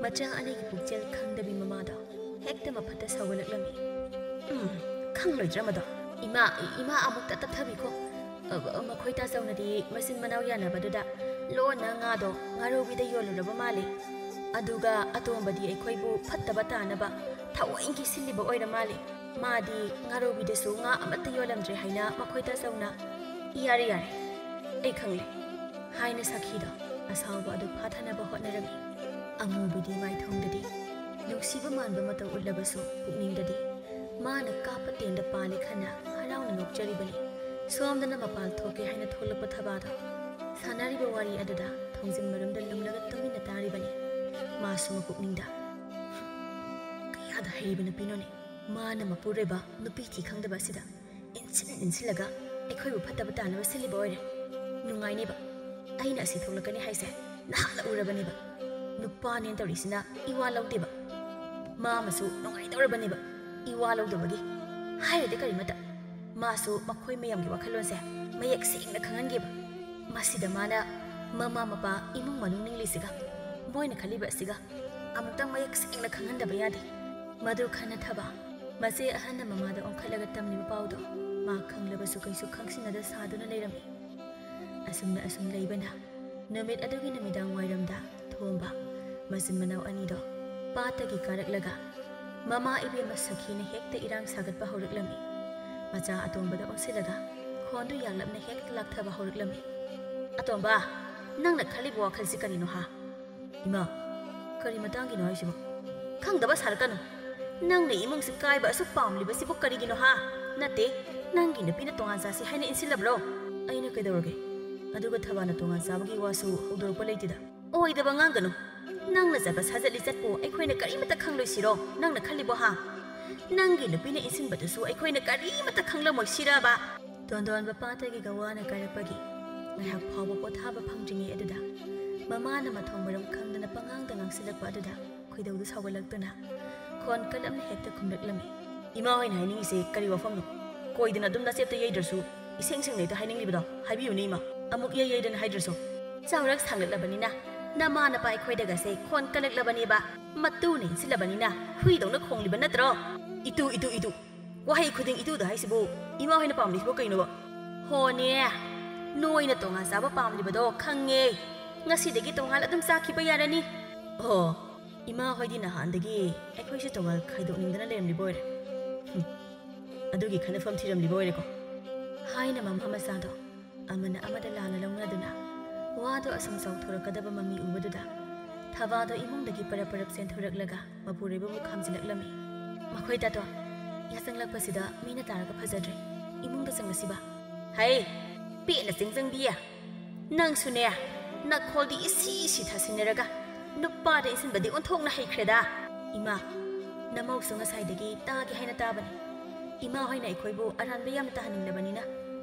ꯃꯆꯥ ꯑꯅꯤꯒꯤ ꯄꯨꯛꯆꯦꯜ ꯈꯪꯗꯕꯤ ꯃꯃꯥꯗꯣ ꯍꯦꯛꯇ ꯃꯐꯠꯇ ꯁꯥꯎꯒꯠꯂꯛꯂꯝꯃꯤ꯫ "ꯎꯝ, ꯈꯪꯂꯣꯏꯗ꯭ꯔꯥ ꯃꯗꯣ? ꯏꯃꯥ, ꯏꯃꯥ ꯑꯃꯨꯛꯇ ꯇꯞꯊꯕꯤꯈꯣ꯫ ꯑ, ꯃꯈꯣꯏ ꯇꯥꯆꯧꯅꯗꯤ ꯃꯆꯤꯟ ꯃꯅꯥꯎ ꯌꯥꯅꯕꯗꯨꯗ ꯂꯣꯟꯅ ꯉꯥꯗꯣ ꯉꯥꯔꯧꯕꯤꯗ ꯌꯣꯜꯂꯨꯔꯕ ꯃꯥꯜꯂꯦ꯫ ꯑꯗꯨꯒ ꯑꯇꯣꯝꯕꯗꯤ ꯑꯩꯈꯣꯏꯕꯨ ꯐꯠꯇꯕ ꯇꯥꯅꯕ ꯊꯑꯣꯏꯒꯤ ꯁꯤꯜꯂꯤꯕ ꯑꯣꯏꯔ ꯃꯥꯜꯂꯦ꯫ ꯃꯥꯗꯤ ꯉꯥꯔꯧꯕꯤꯗꯁꯨ ꯉꯥ ꯑꯃꯠꯇ ꯌꯣꯜꯂꯝꯗ꯭ꯔꯦ ꯍꯥꯏꯅ ꯃꯈꯣꯏ ꯇꯥꯆꯧꯅ꯫" "ꯌꯥꯔꯦ, ꯌꯥꯔꯦ, ꯑꯩ ꯈꯪꯂꯦ" ꯍꯥꯏꯅ ꯁꯈꯤꯗꯣ ꯑꯁꯥꯎꯕ ꯑꯗꯨ ꯐꯥꯊꯅꯕ ꯍꯣꯠꯅꯔꯝꯃꯤ꯫ ꯑꯃꯨꯕꯤꯗꯤ ꯃꯥꯏꯊꯣꯡꯗꯗꯤ ꯅꯨꯡꯁꯤꯕ ꯃꯥꯟꯕ ꯃꯇꯧ ꯎꯠꯂꯕꯁꯨ ꯄꯨꯛꯅꯤꯡꯗꯗꯤ ꯃꯥꯅ ꯀꯥꯞꯄ ꯇꯦꯟꯗ ꯄꯥꯜꯂꯤ ꯈꯟꯅ ꯍꯔꯥꯎꯅ ꯅꯣꯛꯆꯔꯤꯕꯅꯤ꯫ ꯁꯣꯝꯗꯅ ꯃꯄꯥꯜ ꯊꯣꯛꯀꯦ ꯍꯥꯏꯅ ꯊꯣꯛꯂꯛꯄ ꯊꯕꯥꯗꯣ ꯁꯥꯟꯅꯔꯤꯕ ꯋꯥꯔꯤ ꯑꯗꯨꯗ ꯊꯣꯡꯖꯤꯟ ꯃꯔꯨꯝꯗ ꯂꯨꯝꯂꯒ ꯇꯨꯃꯤꯟꯅ ꯇꯥꯔꯤꯕꯅꯤ꯫ ꯃꯥꯁꯨ ꯃꯄꯨꯛꯅꯤꯡꯗ, "ꯀꯌꯥꯗ ꯍꯩꯔꯤꯕ ꯅꯨꯄꯤꯅꯣꯅꯦ, ꯃꯥꯅ ꯃꯄꯨꯔꯣꯏꯕ ꯅꯨꯄꯤ ꯊꯤ ꯈꯪꯗꯕ ꯑꯁꯤꯗ ꯏꯟꯁꯤꯟ ꯏꯟꯁꯤꯜꯂꯒ ꯑꯩꯈꯣꯏꯕꯨ ꯐꯠꯇꯕ ꯇꯥꯅꯕ ꯁꯤꯜꯂꯤꯕ ꯑꯣꯏꯔꯦ꯫ ꯅꯨꯡꯉꯥꯏꯅꯦꯕ, ꯑꯩꯅ ꯑꯁꯤ ꯊꯣꯛꯂꯛꯀꯅꯤ ꯍꯥꯏꯁꯦ ꯅꯍꯥꯟꯅ ꯎꯔꯕꯅꯦꯕ꯫ ꯅꯨꯄꯥꯅꯦꯅ ꯇꯧꯔꯤꯁꯤꯅ ꯏꯋꯥ ꯂꯧꯗꯦꯕ꯫ ꯃꯥ ꯑꯃꯁꯨ ꯅꯨꯡꯉꯥꯏꯗꯧꯔꯕꯅꯦꯕ ꯏꯋꯥ ꯂꯧꯗꯕꯒꯤ꯫ ꯍꯥꯏꯔꯗꯤ ꯀꯔꯤꯃꯇ, ꯃꯥꯁꯨ ꯃꯈꯣꯏ ꯃꯌꯥꯝꯒꯤ ꯋꯥꯈꯜꯂꯣꯟꯁꯦ ꯃꯌꯦꯛ ꯁꯦꯡꯅ ꯈꯪꯍꯟꯒꯦꯕ꯫ ꯃꯁꯤꯗ ꯃꯥꯅ ꯃꯃꯥ ꯃꯄꯥ ꯏꯃꯨꯡ ꯃꯅꯨꯡ ꯅꯤꯡꯂꯤꯁꯤꯒ ꯃꯣꯏꯅ ꯈꯜꯂꯤꯕ ꯑꯁꯤꯒ ꯑꯃꯨꯛꯇꯪ ꯃꯌꯦꯛ ꯁꯦꯡꯅ ꯈꯪꯍꯟꯗꯕ ꯌꯥꯗꯦ"꯫ ꯃꯗꯨ ꯈꯟꯅꯊꯕ ꯃꯆꯦ ꯑꯍꯟꯅ ꯃꯃꯥꯗ ꯑꯣꯟꯈꯠꯂꯒ ꯇꯝꯂꯤꯕ ꯄꯥꯎꯗꯣ ꯃꯥ ꯈꯪꯂꯕꯁꯨ ꯀꯩꯁꯨ ꯈꯪꯁꯤꯟꯅꯗ ꯁꯥꯗꯨꯅ ꯂꯩꯔꯝꯃꯤ꯫ ꯑꯁꯨꯝꯅ ꯑꯁꯨꯝ ꯂꯩꯕꯅ ꯅꯨꯃꯤꯠ ꯑꯗꯨꯒꯤ ꯅꯨꯃꯤꯗꯥꯡ ꯋꯥꯏꯔꯝꯗ ꯊꯣꯝꯕ ꯃꯆꯤꯟ ꯃꯅꯥꯎ ꯑꯅꯤꯗꯣ ꯄꯥꯠꯇꯒꯤ ꯀꯥꯔꯛꯂꯒ ꯃꯃꯥ ꯏꯕꯦꯝꯃ ꯁꯈꯤꯅ ꯍꯦꯛꯇ ꯏꯔꯥꯡ ꯁꯥꯒꯠꯄ ꯍꯧꯔꯛꯂꯝꯃꯤ꯫ ꯃꯆꯥ ꯑꯇꯣꯝꯕꯗ ꯑꯣꯟꯁꯤꯜꯂꯒ ꯈꯣꯟꯗꯨ ꯌꯥꯡꯂꯞꯅ ꯍꯦꯛꯇ ꯂꯥꯛꯊꯕ ꯍꯧꯔꯛꯂꯝꯃꯤ꯫ "ꯑꯇꯣꯝꯕ, ꯅꯪꯅ ꯈꯜꯂꯤꯕ ꯋꯥꯈꯜꯁꯤ ꯀꯔꯤꯅꯣ ꯍꯥ?" "ꯏꯃꯥ, ꯀꯔꯤ ꯃꯇꯥꯡꯒꯤꯅꯣ ꯍꯥꯏꯁꯤꯕꯣ?" "ꯈꯪꯗꯕ ꯁꯥꯔꯛꯀꯅꯨ꯫ ꯅꯪꯅ ꯏꯃꯨꯡꯁꯤ ꯀꯥꯏꯕ ꯑꯁꯨꯛ ꯄꯥꯝꯂꯤꯕꯁꯤꯕꯨ ꯀꯔꯤꯒꯤꯅꯣ ꯍꯥ? ꯅꯠꯇꯦ, ꯅꯪꯒꯤ ꯅꯨꯄꯤꯅ ꯇꯣꯉꯥꯟ ꯆꯥꯁꯤ ꯍꯥꯏꯅ ꯏꯟꯁꯤꯜꯂꯕ꯭ꯔꯣ?" "ꯑꯩꯅ ꯀꯩꯗꯧꯔꯒꯦ? ꯑꯗꯨꯒ ꯊꯕꯥꯅ ꯇꯣꯉꯥꯟ ꯆꯥꯕꯒꯤ ꯋꯥꯁꯨ ꯍꯧꯗꯣꯔꯛꯄ ꯂꯩꯇꯦꯗ꯫" "ꯑꯣꯏꯗꯕ ꯉꯥꯡꯒꯅꯨ꯫ ꯅꯪꯅ ꯆꯠꯄ ꯁꯥꯖꯠ ꯂꯤꯆꯠꯄꯨ ꯑꯩꯈꯣꯏꯅ ꯀꯔꯤꯃꯠꯇ ꯈꯪꯂꯣꯏꯁꯤꯔꯣ? ꯅꯪꯅ ꯈꯜꯂꯤꯕꯣ ꯍꯥ? ꯅꯪꯒꯤ ꯅꯨꯄꯤꯅ ꯏꯟꯁꯤꯟꯕꯗꯨꯁꯨ ꯑꯩꯈꯣꯏꯅ ꯀꯔꯤꯃꯠꯇ ꯈꯪꯂꯝꯃꯣꯏꯁꯤꯔꯕ?" ꯇꯣꯟꯗꯣꯟꯕ ꯄꯥꯠꯇꯒꯤ ꯒꯋꯥꯅ ꯀꯥꯏꯔꯛꯄꯒꯤ ꯉꯥꯏꯍꯥꯛ ꯐꯥꯎꯕ ꯄꯣꯊꯥꯕ ꯐꯪꯗ꯭ꯔꯤꯉꯩ ꯑꯗꯨꯗ ꯃꯃꯥꯅ ꯃꯊꯣꯡ ꯃꯔꯝ ꯈꯪꯗꯅ ꯄꯉꯥꯡꯗ ꯉꯥꯡꯁꯤꯜꯂꯛꯄ ꯑꯗꯨꯗ ꯈꯣꯏꯗꯧꯗꯨ ꯁꯥꯎꯒꯠꯂꯛꯇꯨꯅ ꯈꯣꯟ ꯀꯜꯂꯞꯅ ꯍꯦꯛꯇ ꯈꯨꯝꯂꯛꯂꯝꯃꯤ꯫ "ꯏꯃꯥ ꯍꯣꯏꯅ ꯍꯥꯏꯅꯤꯡꯉꯤꯁꯦ ꯀꯔꯤ ꯋꯥꯐꯝꯅꯣ? ꯀꯣꯏꯗꯅ ꯑꯗꯨꯝ ꯅꯆꯦꯞꯇ ꯌꯩꯗ꯭ꯔꯁꯨ ꯏꯁꯦꯡ ꯁꯦꯡꯅ ꯍꯦꯛꯇ ꯍꯥꯏꯅꯤꯡꯂꯤꯕꯗꯣ ꯍꯥꯏꯕꯤꯌꯨꯅꯦ, ꯏꯃꯥ꯫ ꯑꯃꯨꯛ ꯌꯩ ꯌꯩꯗꯅ ꯍꯥꯏꯗ꯭ꯔꯁꯨ꯫ ꯆꯥꯎꯔꯛ ꯁꯥꯡꯂꯛꯂꯕꯅꯤꯅ ꯅꯃꯥ ꯅꯄꯥ ꯑꯩꯈꯣꯏꯗꯒꯁꯦ ꯈꯣꯟ ꯀꯜꯂꯛꯂꯕꯅꯦꯕ꯫ ꯃꯇꯨꯅ ꯏꯟꯁꯤꯜꯂꯕꯅꯤꯅ ꯍꯨꯏꯗꯧꯅ ꯈꯣꯡꯂꯤꯕ ꯅꯠꯇ꯭ꯔꯣ? ꯏꯇꯨ, ꯏꯇꯨ, ꯏꯇꯨ꯫ ꯋꯥꯍꯩ ꯈꯨꯗꯤꯡ ꯏꯇꯨꯗ ꯍꯥꯏꯁꯤꯕꯨ ꯏꯃꯥ ꯍꯣꯏꯅ ꯄꯥꯝꯂꯤꯁꯤꯕꯨ ꯀꯩꯅꯣꯕ? ꯍꯣꯅꯦ, ꯅꯣꯏꯅ ꯇꯣꯉꯥꯟ ꯆꯥꯕ ꯄꯥꯝꯂꯤꯕꯗꯣ ꯈꯪꯉꯦ꯫ ꯉꯁꯤꯗꯒꯤ ꯇꯣꯉꯥꯟ ꯑꯗꯨꯝ ꯆꯥꯈꯤꯕ ꯌꯥꯔꯅꯤ꯫ ꯑꯣ, ꯏꯃꯥ ꯍꯣꯏꯗꯤ ꯅꯍꯥꯟꯗꯒꯤ ꯑꯩꯈꯣꯏꯁꯦ ꯇꯣꯉꯥꯟ ꯈꯥꯏꯗꯣꯛꯅꯤꯡꯗꯅ ꯂꯩꯔꯝꯂꯤꯕ ꯑꯣꯏꯔꯦ꯫ ꯍꯨꯝ, ꯑꯗꯨꯒꯤ ꯈꯟꯅꯐꯝ ꯊꯤꯔꯝꯂꯤꯕ ꯑꯣꯏꯔꯦꯀꯣ꯫ ꯍꯥꯏꯅ ꯃꯃꯥ ꯃꯆꯥꯗꯣ ꯑꯃꯅ ꯑꯃꯗ ꯂꯥꯟꯅ ꯂꯧꯅꯗꯨꯅ ꯋꯥꯗꯣ ꯑꯁꯨꯝ ꯆꯥꯎꯊꯣꯔꯛꯀꯗꯕ ꯃꯃꯤ ꯎꯕꯗꯨꯗ ꯊꯕꯥꯗꯣ ꯏꯃꯨꯡꯗꯒꯤ ꯄꯔꯞ ꯄꯔꯞ ꯆꯦꯟꯊꯣꯔꯛꯂꯒ ꯃꯄꯨꯔꯣꯏꯕꯕꯨ ꯈꯥꯝꯖꯤꯜꯂꯛꯂꯝꯃꯤ꯫ "ꯃꯈꯣꯏ ꯇꯥꯇꯣ, ꯌꯥꯆꯪꯂꯛꯄꯁꯤꯗ ꯃꯤꯅ ꯇꯥꯔꯒ ꯐꯖꯗ꯭ꯔꯦ꯫ ꯏꯃꯨꯡꯗ ꯆꯪꯂꯁꯤꯕ?" "ꯍꯩ, ꯄꯦꯠꯅ ꯆꯤꯡ ꯆꯪꯕꯤ꯫ ꯅꯪꯁꯨꯅꯦ, ꯅꯈꯣꯜꯗꯤ ꯏꯁꯤ ꯏꯁꯤ ꯊꯥꯁꯤꯟꯅꯔꯒ ꯅꯨꯄꯥꯗ ꯏꯟꯁꯤꯟꯕꯗꯤ ꯑꯣꯟꯊꯣꯛꯅ ꯍꯩꯈ꯭ꯔꯦꯗ꯫ ꯏꯃꯥ, ꯅꯃꯧꯁꯨ ꯉꯁꯥꯏꯗꯒꯤ ꯇꯥꯒꯦ ꯍꯥꯏꯅ ꯇꯥꯕꯅꯤ꯫ ꯏꯃꯥ ꯍꯣꯏꯅ ꯑꯩꯈꯣꯏꯕꯨ ꯑꯔꯥꯟꯕ ꯌꯥꯝꯅ ꯇꯥꯍꯟꯅꯤꯡꯂꯕꯅꯤꯅ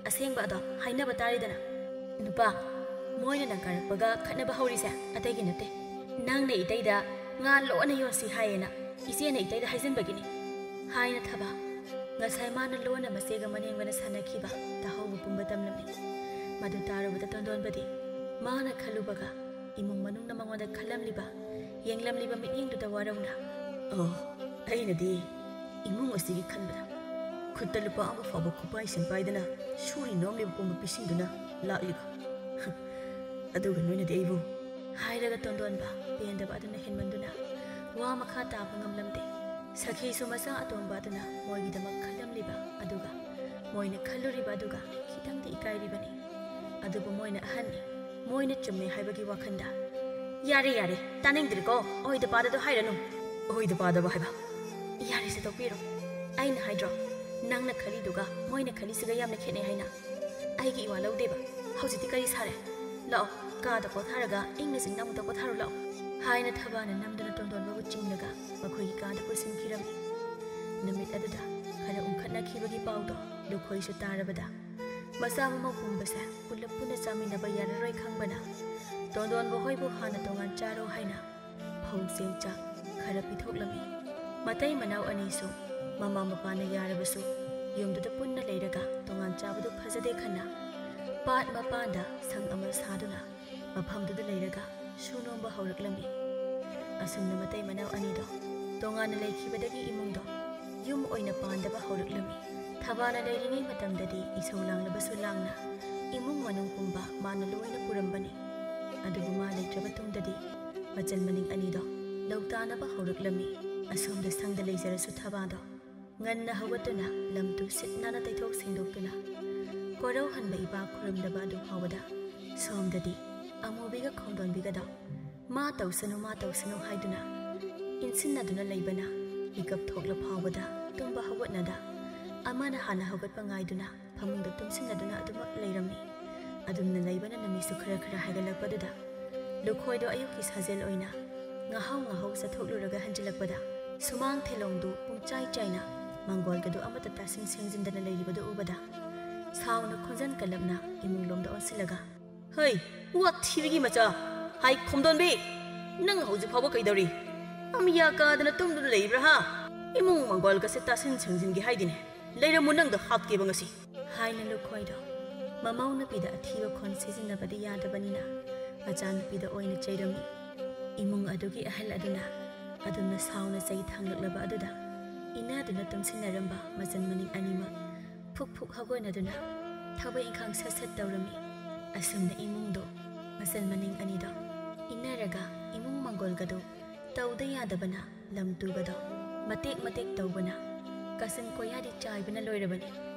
ꯑꯁꯦꯡꯕ ꯑꯗꯣ ꯍꯥꯏꯅꯕ ꯇꯥꯔꯦꯗꯅ꯫ ꯅꯨꯄꯥ, ꯃꯣꯏꯅ ꯅꯪ ꯀꯥꯔꯛꯄꯒ ꯈꯠꯅꯕ ꯍꯧꯔꯤꯁꯦ ꯑꯇꯩꯒꯤ ꯅꯠꯇꯦ꯫ ꯅꯪꯅ ꯏꯇꯩꯗ ꯉꯥ ꯂꯣꯟꯅ ꯌꯣꯟꯁꯤ ꯍꯥꯏꯌꯦꯅ ꯏꯆꯦꯅ ꯏꯇꯩꯗ ꯍꯥꯏꯖꯤꯟꯕꯒꯤꯅꯤ," ꯍꯥꯏꯅ ꯊꯕꯥ ꯉꯁꯥꯏ ꯃꯥꯅ ꯂꯣꯟꯅ ꯃꯆꯦꯒ ꯃꯅꯦꯝꯒꯅ ꯁꯥꯟꯅꯈꯤꯕ ꯇꯥꯍꯧꯕ ꯄꯨꯝꯕ ꯇꯝꯂꯝꯃꯤ꯫ ꯃꯗꯨ ꯇꯥꯔꯨꯕꯗ ꯇꯣꯟꯗꯣꯟꯕꯗꯤ ꯃꯥꯅ ꯈꯜꯂꯨꯕꯒ ꯏꯃꯨꯡ ꯃꯅꯨꯡꯅ ꯃꯉꯣꯟꯗ ꯈꯜꯂꯝꯂꯤꯕ, ꯌꯦꯡꯂꯝꯂꯤꯕ ꯃꯤꯠꯌꯦꯡꯗꯨꯗ ꯋꯥꯔꯧꯅ, "ꯑꯣ, ꯑꯩꯅꯗꯤ ꯏꯃꯨꯡ ꯑꯁꯤꯒꯤ ꯈꯟꯕꯗ ꯈꯨꯠꯇ ꯂꯨꯄꯥ ꯑꯃ ꯐꯥꯎꯕ ꯈꯨꯄꯥꯏ ꯁꯦꯟꯄꯥꯏꯗꯅ ꯁꯨꯔꯤ ꯅꯣꯝꯂꯤꯕ ꯄꯨꯝꯕ ꯄꯤꯁꯤꯡꯗꯨꯅ ꯂꯥꯛꯂꯤꯕ꯫ ꯑꯗꯨꯒ ꯅꯣꯏꯅꯗꯤ ꯑꯩꯕꯨ," ꯍꯥꯏꯔꯒ ꯇꯣꯟꯗꯣꯟꯕ ꯄꯦꯟꯗꯕ ꯑꯗꯨꯅ ꯍꯦꯟꯃꯟꯗꯨꯅ ꯋꯥ ꯃꯈꯥ ꯇꯥꯕ ꯉꯝꯂꯝꯗꯦ꯫ ꯁꯈꯤꯁꯨ ꯃꯆꯥ ꯑꯇꯣꯝꯕ ꯑꯗꯨꯅ ꯃꯣꯏꯒꯤꯗꯃꯛ ꯈꯜꯂꯝꯂꯤꯕ ꯑꯗꯨꯒ ꯃꯣꯏꯅ ꯈꯜꯂꯨꯔꯤꯕ ꯑꯗꯨꯒ ꯈꯤꯇꯪꯗꯤ ꯏꯀꯥꯏꯔꯤꯕꯅꯤ꯫ ꯑꯗꯨꯕꯨ ꯃꯣꯏꯅ ꯑꯍꯟꯅꯤ, ꯃꯣꯏꯅ ꯆꯨꯝꯃꯦ ꯍꯥꯏꯕꯒꯤ ꯋꯥꯈꯜꯗ, "ꯌꯥꯔꯦ, ꯌꯥꯔꯦ, ꯇꯥꯅꯤꯡꯗ꯭ꯔꯦꯀꯣ, ꯑꯣꯏꯗ ꯄꯥꯗꯗꯣ ꯍꯥꯏꯔꯅꯨ꯫" "ꯑꯣꯏꯗ ꯄꯥꯗꯕ ꯍꯥꯏꯕ?" "ꯌꯥꯔꯦꯁꯦ, ꯇꯣꯛꯄꯤꯔꯣ꯫ ꯑꯩꯅ ꯍꯥꯏꯗ꯭ꯔꯣ, ꯅꯪꯅ ꯈꯜꯂꯤꯗꯨꯒ ꯃꯣꯏꯅ ꯈꯜꯂꯤꯁꯤꯒ ꯌꯥꯝꯅ ꯈꯦꯠꯅꯩ ꯍꯥꯏꯅ꯫ ꯑꯩꯒꯤ ꯏꯋꯥ ꯂꯧꯗꯦꯕ꯫ ꯍꯧꯖꯤꯛꯇꯤ ꯀꯔꯤ ꯁꯥꯔꯦ? ꯂꯥꯛꯑꯣ, ꯀꯥꯗ ꯄꯣꯊꯥꯔꯒ ꯏꯪꯅ ꯆꯤꯛꯅ ꯑꯃꯨꯛꯇ ꯄꯣꯊꯥꯔꯣ ꯂꯥꯛꯑꯣ," ꯍꯥꯏꯅ ꯊꯕꯥꯅ ꯅꯝꯗꯨꯅ ꯇꯣꯟꯗꯣꯟꯕꯕꯨ ꯆꯤꯡꯂꯒ ꯃꯈꯣꯏꯒꯤ ꯀꯥꯗ ꯄꯨꯁꯤꯟꯈꯤꯔꯝꯃꯤ꯫ ꯅꯨꯃꯤꯠ ꯑꯗꯨꯗ ꯈꯔ ꯎꯪꯈꯠꯅꯈꯤꯕꯒꯤ ꯄꯥꯎꯗꯣ ꯂꯨꯈꯣꯏꯁꯨ ꯇꯥꯔꯕꯗ ꯃꯆꯥ ꯃꯃꯧ ꯄꯨꯝꯕꯁꯦ ꯄꯨꯂꯞ ꯄꯨꯟꯅ ꯆꯥꯃꯤꯟꯅꯕ ꯌꯥꯔꯔꯣꯏ ꯈꯪꯕꯅ ꯇꯣꯟꯗꯣꯟꯕ ꯍꯣꯏꯕꯨ ꯍꯥꯟꯅ ꯇꯣꯉꯥꯟ ꯆꯥꯔꯣ ꯍꯥꯏꯅ ꯐꯧ ꯆꯦꯡ ꯆꯥꯛ ꯈꯔ ꯄꯤꯊꯣꯛꯂꯝꯃꯤ꯫ ꯃꯇꯩ ꯃꯅꯥꯎ ꯑꯅꯤꯁꯨ ꯃꯃꯥ ꯃꯄꯥꯅ ꯌꯥꯔꯕꯁꯨ ꯌꯨꯝꯗꯨꯗ ꯄꯨꯟꯅ ꯂꯩꯔꯒ ꯇꯣꯉꯥꯟ ꯆꯥꯕꯗꯨ ꯐꯖꯗꯦ ꯈꯟꯅ ꯄꯥꯠ ꯃꯄꯥꯟꯗ ꯁꯪ ꯑꯃ ꯁꯥꯗꯨꯅ ꯃꯐꯝꯗꯨꯗ ꯂꯩꯔꯒ ꯁꯨ ꯅꯣꯝꯕ ꯍꯧꯔꯛꯂꯝꯃꯤ꯫ ꯑꯁꯨꯝꯅ ꯃꯇꯩ ꯃꯅꯥꯎ ꯑꯅꯤꯗꯣ ꯇꯣꯉꯥꯟꯅ ꯂꯩꯈꯤꯕꯗꯒꯤ ꯏꯃꯨꯡꯗꯣ ꯌꯨꯝ ꯑꯣꯏꯅ ꯄꯥꯟꯗꯕ ꯍꯧꯔꯛꯂꯝꯃꯤ꯫ ꯊꯕꯥꯅ ꯂꯩꯔꯤꯉꯩ ꯃꯇꯝꯗꯗꯤ ꯏꯁꯧ ꯂꯥꯡꯂꯕꯁꯨ ꯂꯥꯡꯅ ꯏꯃꯨꯡ ꯃꯅꯨꯡ ꯄꯨꯝꯕ ꯃꯥꯅ ꯂꯣꯏꯅ ꯄꯨꯔꯝꯕꯅꯤ꯫ ꯑꯗꯨꯕꯨ ꯃꯥ ꯂꯩꯇ꯭ꯔꯕ ꯇꯨꯡꯗꯗꯤ ꯃꯆꯜ ꯃꯅꯤꯡ ꯑꯅꯤꯗꯣ ꯂꯧ ꯇꯥꯅꯕ ꯍꯧꯔꯛꯂꯝꯃꯤ꯫ ꯑꯁꯣꯝꯗ ꯁꯪꯗ ꯂꯩꯖꯔꯁꯨ ꯊꯕꯥꯗꯣ ꯉꯟꯅ ꯍꯧꯒꯠꯇꯨꯅ ꯂꯝ ꯇꯨ ꯁꯤꯠ ꯅꯥꯟꯅ ꯇꯩꯊꯣꯛ ꯁꯦꯡꯗꯣꯛꯇꯨꯅ ꯀꯣꯔꯧꯍꯟꯕ ꯏꯄꯥ ꯈꯨꯔꯨꯝꯗꯕ ꯑꯗꯨ ꯐꯥꯎꯕꯗ ꯁꯣꯝꯗꯗꯤ ꯑꯃꯨꯕꯤꯒ ꯈꯣꯡꯗꯣꯟꯕꯤꯒꯗꯣ ꯃꯥ ꯇꯧꯁꯅꯨ, ꯃꯥ ꯇꯧꯁꯅꯨ ꯍꯥꯏꯗꯨꯅ ꯏꯟꯁꯤꯟꯅꯗꯨꯅ ꯂꯩꯕꯅ ꯃꯤꯀꯞ ꯊꯣꯛꯂ ꯐꯥꯎꯕꯗ ꯇꯨꯝꯕ ꯍꯧꯒꯠꯅꯗ ꯑꯃꯅ ꯍꯥꯟꯅ ꯍꯧꯒꯠꯄ ꯉꯥꯏꯗꯨꯅ ꯐꯃꯨꯡꯗ ꯇꯨꯝꯁꯤꯟꯅꯗꯨꯅ ꯑꯗꯨꯃꯛ ꯂꯩꯔꯝꯃꯤ꯫ ꯑꯗꯨꯝꯅ ꯂꯩꯕꯅ ꯅꯨꯃꯤꯠꯁꯨ ꯈꯔ ꯈꯔ ꯍꯥꯏꯒꯠꯂꯛꯄꯗꯨꯗ ꯂꯨꯈꯣꯏꯗꯣ ꯑꯌꯨꯛꯀꯤ ꯁꯥꯖꯦꯜ ꯑꯣꯏꯅ ꯉꯥꯍꯧ ꯉꯥꯍꯧ ꯆꯠꯊꯣꯛꯂꯨꯔꯒ ꯍꯟꯖꯤꯜꯂꯛꯄꯗ ꯁꯨꯃꯥꯡ ꯊꯦꯂꯣꯡꯗꯨ ꯄꯨꯡꯆꯥꯏ ꯆꯥꯏꯅ ꯃꯪꯒꯣꯜꯒꯗꯨ ꯑꯃꯠꯇ ꯇꯥꯁꯤꯟ ꯁꯦꯡꯖꯤꯟꯗꯅ ꯂꯩꯔꯤꯕꯗꯨ ꯎꯕꯗ ꯁꯥꯎꯅ ꯈꯣꯟꯖꯟ ꯀꯜꯂꯞꯅ ꯏꯃꯨꯡꯂꯣꯝꯗ ꯑꯣꯟꯁꯤꯜꯂꯒ, "ꯍꯩ, ꯋꯥꯊꯤꯕꯤꯒꯤ ꯃꯆꯥ! ꯍꯥꯏ ꯈꯣꯝꯗꯣꯟꯕꯤ! ꯅꯪ ꯍꯧꯖꯤꯛ ꯐꯥꯎꯕ ꯀꯩꯗꯧꯔꯤ? ꯑꯃꯤꯌꯥ ꯀꯥꯗꯅ ꯇꯨꯝꯗꯨꯅ ꯂꯩꯕ꯭ꯔꯥ ꯍꯥ? ꯏꯃꯨꯡ ꯃꯪꯒꯣꯜꯒꯁꯦ ꯇꯥꯁꯤꯟ ꯁꯦꯡꯖꯤꯟꯒꯦ ꯍꯥꯏꯗꯤꯅꯦ꯫ ꯂꯩꯔꯝꯃꯨ, ꯅꯪꯗ ꯍꯥꯠꯀꯦꯕ ꯉꯁꯤ!" ꯍꯥꯏꯅ ꯂꯨꯈꯣꯏꯗꯣ ꯃꯃꯧ ꯅꯨꯄꯤꯗ ꯑꯊꯤꯕ ꯈꯣꯟ ꯁꯤꯖꯤꯟꯅꯕꯗꯤ ꯌꯥꯗꯕꯅꯤꯅ ꯃꯆꯥꯅꯨꯄꯤꯗ ꯑꯣꯏꯅ ꯆꯩꯔꯝꯃꯤ꯫ ꯏꯃꯨꯡ ꯑꯗꯨꯒꯤ ꯑꯍꯜ ꯑꯗꯨꯅ ꯑꯗꯨꯝꯅ ꯁꯥꯎꯅ ꯆꯩ ꯊꯥꯡꯂꯛꯂꯕ ꯑꯗꯨꯗ ꯏꯟꯅꯗꯨꯅ ꯇꯨꯝꯁꯤꯟꯅꯔꯝꯕ ꯃꯆꯟ ꯃꯅꯤꯡ ꯑꯅꯤꯃꯛ ꯐꯨꯛ ꯐꯨꯛ ꯍꯧꯒꯠꯅꯗꯨꯅ ꯊꯕꯛ ꯏꯪꯈꯥꯡ ꯁꯠ ꯁꯠ ꯇꯧꯔꯝꯃꯤ꯫ ꯑꯁꯨꯝꯅ ꯏꯃꯨꯡꯗꯣ ꯃꯆꯟ ꯃꯅꯤꯡ ꯑꯅꯤꯗꯣ ꯏꯟꯅꯔꯒ ꯏꯃꯨꯡ ꯃꯪꯒꯣꯜꯒꯗꯣ ꯇꯧꯗ ꯌꯥꯗꯕꯅ ꯂꯝ ꯇꯨꯕꯗꯣ ꯃꯇꯦꯛ ꯃꯇꯦꯛ ꯇꯧꯕꯅ ꯀꯥꯆꯤꯟ ꯀꯣꯌꯥꯗꯤ ꯆꯥꯏꯕꯅ ꯂꯣꯏꯔꯕꯅꯤ꯫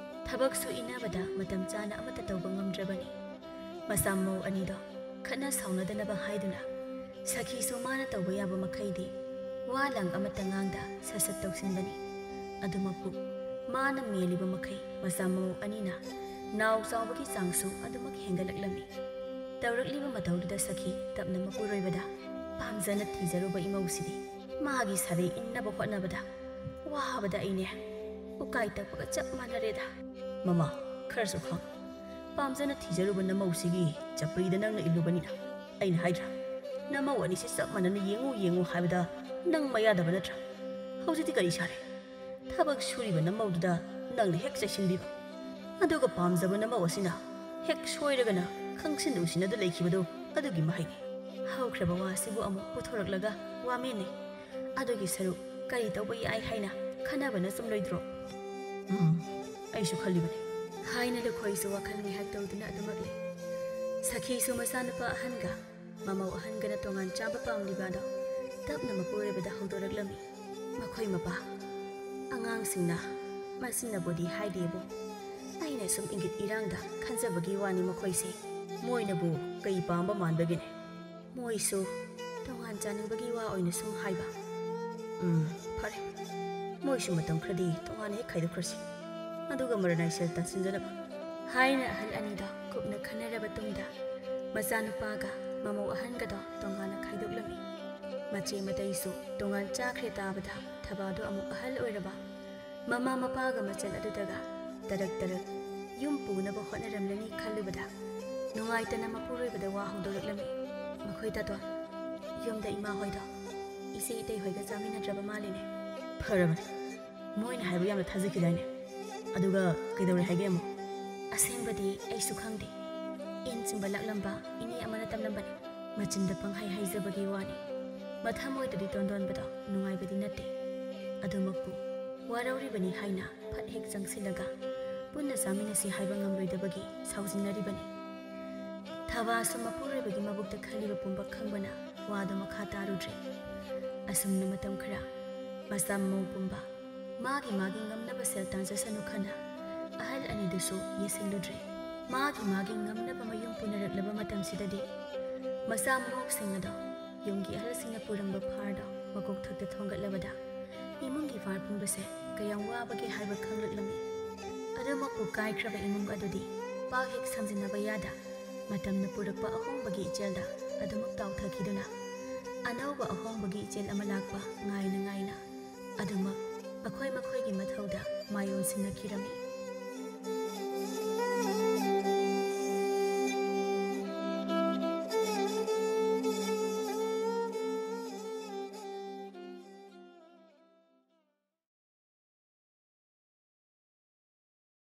ꯊꯕꯛꯁꯨ ꯏꯟꯅꯕꯗ ꯃꯇꯝ ꯆꯥꯅ ꯑꯃꯠꯇ ꯇꯧꯕ ꯉꯝꯗ꯭ꯔꯕꯅꯤ꯫ ꯃꯆꯥ ꯃꯧ ꯑꯅꯤꯗꯣ ꯈꯠꯅ ꯁꯥꯎꯅꯗꯅꯕ ꯍꯥꯏꯗꯨꯅ ꯁꯈꯤꯁꯨ ꯃꯥꯅ ꯇꯧꯕ ꯌꯥꯕ ꯃꯈꯩꯗꯤ ꯋꯥ ꯂꯪ ꯑꯃꯠꯇ ꯉꯥꯡꯗ ꯁꯠ ꯁꯠ ꯇꯧꯁꯤꯟꯕꯅꯤ꯫ ꯑꯗꯨꯃꯛꯄꯨ ꯃꯥꯅ ꯃꯦꯜꯂꯤꯕ ꯃꯈꯩ ꯃꯆꯥ ꯃꯧ ꯑꯅꯤꯅ ꯅꯥꯎ ꯆꯥꯎꯕꯒꯤ ꯆꯥꯡꯁꯨ ꯑꯗꯨꯃꯛ ꯍꯦꯟꯒꯠꯂꯛꯂꯝꯃꯤ꯫ ꯇꯧꯔꯛꯂꯤꯕ ꯃꯇꯧꯗꯨꯗ ꯁꯈꯤ ꯇꯞꯅ ꯃꯄꯨꯔꯣꯏꯕꯗ ꯄꯥꯝꯖꯅ ꯊꯤꯖꯔꯨꯕ ꯏꯃꯧꯁꯤꯗꯤ ꯃꯥꯒꯤ ꯁꯥꯔꯩ ꯏꯟꯅꯕ ꯍꯣꯠꯅꯕꯗ ꯋꯥꯕꯗ ꯑꯩꯅꯦ ꯎꯀꯥꯏ ꯇꯛꯄꯒ ꯆꯞ ꯃꯥꯟꯅꯔꯦꯗ꯫ ꯃꯃꯥ, ꯈꯔꯁꯨ ꯈꯪ꯫ ꯄꯥꯝꯖꯅ ꯊꯤꯖꯔꯨꯕ ꯅꯃꯧꯁꯤꯒꯤ ꯆꯄ꯭ꯔꯤꯗ ꯅꯪꯅ ꯏꯜꯂꯨꯕꯅꯤꯅ ꯑꯩꯅ ꯍꯥꯏꯗ꯭ꯔꯥ? ꯅꯃꯧ ꯑꯅꯤꯁꯤ ꯆꯞ ꯃꯥꯟꯅꯅ ꯌꯦꯡꯉꯨ ꯌꯦꯡꯉꯨ ꯍꯥꯏꯕꯗ ꯅꯪ ꯃꯌꯥꯗꯕ ꯅꯠꯇ꯭ꯔꯥ? ꯍꯧꯖꯤꯛꯇꯤ ꯀꯔꯤ ꯁꯥꯔꯦ? ꯊꯕꯛ ꯁꯨꯔꯤꯕ ꯅꯃꯧꯗꯨꯗ ꯅꯪꯅ ꯍꯦꯛ ꯆꯩꯁꯤꯟꯕꯤꯕ, ꯑꯗꯨꯒ ꯄꯥꯝꯖꯕ ꯅꯃꯧ ꯑꯁꯤꯅ ꯍꯦꯛ ꯁꯣꯏꯔꯒꯅ ꯈꯪꯁꯤꯟ ꯎꯁꯤꯟꯅꯗꯨ ꯂꯩꯈꯤꯕꯗꯨ ꯑꯗꯨꯒꯤ ꯃꯍꯩꯅꯤ꯫ ꯍꯧꯈ꯭ꯔꯕ ꯋꯥ ꯑꯁꯤꯕꯨ ꯑꯃꯨꯛ ꯄꯨꯊꯣꯔꯛꯂꯒ ꯋꯥꯃꯦꯟꯅꯩ꯫ ꯑꯗꯨꯒꯤ ꯁꯔꯨꯛ ꯀꯔꯤ ꯇꯧꯕ ꯌꯥꯏ ꯍꯥꯏꯅ ꯈꯟꯅꯕꯅ ꯆꯨꯝꯂꯣꯏꯗ꯭ꯔꯣ? ꯎꯝ, ꯑꯩꯁꯨ ꯈꯜꯂꯤꯕꯅꯤ꯫ ꯍꯥꯏꯅ ꯂꯨꯈꯣꯏꯁꯨ ꯋꯥꯈꯜ ꯉꯥꯏꯍꯥꯛ ꯇꯧꯗꯨꯅ ꯑꯗꯨꯃꯛ ꯂꯩ꯫ ꯁꯈꯤꯁꯨ ꯃꯆꯥꯅꯨꯄꯥ ꯑꯍꯟꯒ ꯃꯃꯧ ꯑꯍꯟꯒꯅ ꯇꯣꯉꯥꯟ ꯆꯥꯕ ꯄꯥꯝꯂꯤꯕ ꯑꯗꯣ ꯇꯞꯅ ꯃꯄꯨꯔꯣꯏꯕꯗ ꯍꯧꯗꯣꯔꯛꯂꯝꯃꯤ꯫ ꯃꯈꯣꯏ ꯃꯄꯥ, ꯑꯉꯥꯡꯁꯤꯡꯅ ꯃꯁꯤꯅꯕꯨꯗꯤ ꯍꯥꯏꯗꯦꯕꯨ, ꯑꯩꯅ ꯁꯨꯝ ꯏꯪꯒꯤꯠ ꯏꯔꯥꯡꯗ ꯈꯟꯖꯕꯒꯤ ꯋꯥꯅꯤ ꯃꯈꯣꯏꯁꯦ꯫ ꯃꯣꯏꯅꯕꯨ ꯀꯩ ꯄꯥꯝꯕ ꯃꯥꯟꯕꯒꯤꯅꯦ? ꯃꯣꯏꯁꯨ ꯇꯣꯉꯥꯟ ꯆꯥꯅꯤꯡꯕꯒꯤ ꯋꯥ ꯑꯣꯏꯅ ꯁꯨꯝ ꯍꯥꯏꯕ꯫ ꯎꯝ, ꯐꯔꯦ꯫ ꯃꯣꯏꯁꯨ ꯃꯇꯝ ꯈꯔꯗꯤ ꯇꯣꯉꯥꯟꯅ ꯍꯦꯛ ꯈꯥꯏꯗꯣꯛꯈ꯭ꯔꯁꯤ꯫ ꯑꯗꯨꯒ ꯃꯔꯅꯥꯏ ꯁꯦꯜ ꯇꯥꯟꯁꯤꯟꯖꯅꯕ꯫ ꯍꯥꯏꯅ ꯑꯍꯜ ꯑꯅꯤꯗꯣ ꯀꯨꯞꯅ ꯈꯟꯅꯔꯕ ꯇꯨꯡꯗ ꯃꯆꯥꯅꯨꯄꯥꯒ ꯃꯃꯧ ꯑꯍꯟꯒꯗꯣ ꯇꯣꯉꯥꯟꯅ ꯈꯥꯏꯗꯣꯛꯂꯝꯃꯤ꯫ ꯃꯆꯦ ꯃꯇꯩꯁꯨ ꯇꯣꯉꯥꯟ ꯆꯥꯈ꯭ꯔꯦ ꯇꯥꯕꯗ ꯊꯕꯥꯗꯣ ꯑꯃꯨꯛ ꯑꯍꯜ ꯑꯣꯏꯔꯕ ꯃꯃꯥ ꯃꯄꯥꯒ ꯃꯆꯜ ꯑꯗꯨꯗꯒ ꯇꯔꯛ ꯇꯔꯛ ꯌꯨꯝ ꯄꯨꯅꯕ ꯍꯣꯠꯅꯔꯝꯂꯅꯤ ꯈꯜꯂꯨꯕꯗ ꯅꯨꯡꯉꯥꯏꯇꯅ ꯃꯄꯨꯔꯣꯏꯕꯗ ꯋꯥ ꯍꯧꯗꯣꯔꯛꯂꯝꯃꯤ꯫ ꯃꯈꯣꯏ ꯇꯥꯇꯣꯟ, ꯌꯨꯝꯗ ꯏꯃꯥ ꯍꯣꯏꯗꯣ ꯏꯆꯦ ꯏꯇꯩ ꯍꯣꯏꯒ ꯆꯥꯃꯤꯟꯅꯗ꯭ꯔꯕ ꯃꯥꯜꯂꯤꯅꯦ꯫ ꯐꯔꯕꯅꯦ, ꯃꯣꯏꯅ ꯍꯥꯏꯕ ꯌꯥꯝꯅ ꯊꯥꯖꯈꯤꯗꯥꯏꯅꯦ? ꯑꯗꯨꯒ ꯀꯩꯗꯧꯔꯦ ꯍꯥꯏꯒꯦ ꯑꯃꯨꯛ? ꯑꯁꯦꯡꯕꯗꯤ ꯑꯩꯁꯨ ꯈꯪꯗꯦ꯫ ꯏꯟ ꯆꯤꯡꯕ ꯂꯥꯛꯂꯝꯕ ꯏꯅꯦ ꯑꯃꯅ ꯇꯝꯂꯝꯕꯅꯤ꯫ ꯃꯆꯤꯟꯗ ꯄꯪꯍꯥꯏ ꯍꯥꯏꯖꯕꯒꯤ ꯋꯥꯅꯤ꯫ ꯃꯊꯃꯣꯏꯗꯗꯤ ꯇꯣꯟꯗꯣꯟꯕꯗꯣ ꯅꯨꯡꯉꯥꯏꯕꯗꯤ ꯅꯠꯇꯦ꯫ ꯑꯗꯨꯃꯛꯄꯨ ꯋꯥꯔꯧꯔꯤꯕꯅꯤ ꯍꯥꯏꯅ ꯐꯠ ꯍꯦꯛ ꯆꯪꯁꯤꯜꯂꯒ ꯄꯨꯟꯅ ꯆꯥꯃꯤꯟꯅꯁꯤ ꯍꯥꯏꯕ ꯉꯝꯂꯣꯏꯗꯕꯒꯤ ꯁꯥꯎꯖꯤꯟꯅꯔꯤꯕꯅꯤ꯫ ꯊꯕꯥꯁꯨ ꯃꯄꯨꯔꯣꯏꯕꯒꯤ ꯃꯕꯨꯛꯇ ꯈꯜꯂꯤꯕ ꯄꯨꯝꯕ ꯈꯪꯕꯅ ꯋꯥꯗꯨ ꯃꯈꯥ ꯇꯥꯔꯨꯗ꯭ꯔꯦ꯫ ꯑꯁꯨꯝꯅ ꯃꯇꯝ ꯈꯔ ꯃꯆꯥ ꯃꯃꯧ ꯄꯨꯝꯕ ꯃꯥꯒꯤ ꯃꯥꯒꯤ ꯉꯝꯅꯕ ꯁꯦꯜ ꯇꯥꯟꯖꯁꯅꯨ ꯈꯟꯅ ꯑꯍꯜ ꯑꯅꯤꯗꯨꯁꯨ ꯌꯦꯠꯁꯤꯜꯂꯨꯗ꯭ꯔꯦ꯫ ꯃꯥꯒꯤ ꯃꯥꯒꯤ ꯉꯝꯅꯕ ꯃꯌꯨꯝ ꯄꯨꯅꯔꯛꯂꯕ ꯃꯇꯝꯁꯤꯗꯗꯤ ꯃꯆꯥ ꯃꯃꯧꯁꯤꯡ ꯑꯗꯣ ꯌꯨꯝꯒꯤ ꯑꯍꯜꯁꯤꯡꯅ ꯄꯨꯔꯝꯕ ꯐꯥꯔꯗꯣ ꯃꯀꯣꯛꯊꯛꯇ ꯊꯣꯡꯒꯠꯂꯕꯗ ꯏꯃꯨꯡꯒꯤ ꯐꯥꯔ ꯄꯨꯝꯕꯁꯦ ꯀꯌꯥꯝ ꯋꯥꯕꯒꯦ ꯍꯥꯏꯕ ꯈꯪꯂꯛꯂꯝꯃꯤ꯫ ꯑꯗꯨꯃꯛꯄꯨ ꯀꯥꯏꯈ꯭ꯔꯕ ꯏꯃꯨꯡ ꯑꯗꯨꯗꯤ ꯄꯥꯛ ꯍꯦꯛ ꯁꯝꯖꯤꯟꯅꯕ ꯌꯥꯗ ꯃꯇꯝꯅ ꯄꯨꯔꯛꯄ ꯑꯍꯣꯡꯕꯒꯤ ꯏꯆꯦꯜꯗ ꯑꯗꯨꯃꯛ ꯇꯥꯎꯊꯈꯤꯗꯨꯅ ꯑꯅꯧꯕ ꯑꯍꯣꯡꯕꯒꯤ ꯏꯆꯦꯜ ꯑꯃ ꯂꯥꯛꯄ ꯉꯥꯏꯅ ꯉꯥꯏꯅ ꯑꯗꯨꯃꯛ ꯃꯈꯣꯏ ꯃꯈꯣꯏꯒꯤ ꯃꯊꯧꯗ ꯃꯥꯏ ꯑꯣꯟꯁꯤꯟꯅꯈꯤꯔꯝꯃꯤ꯫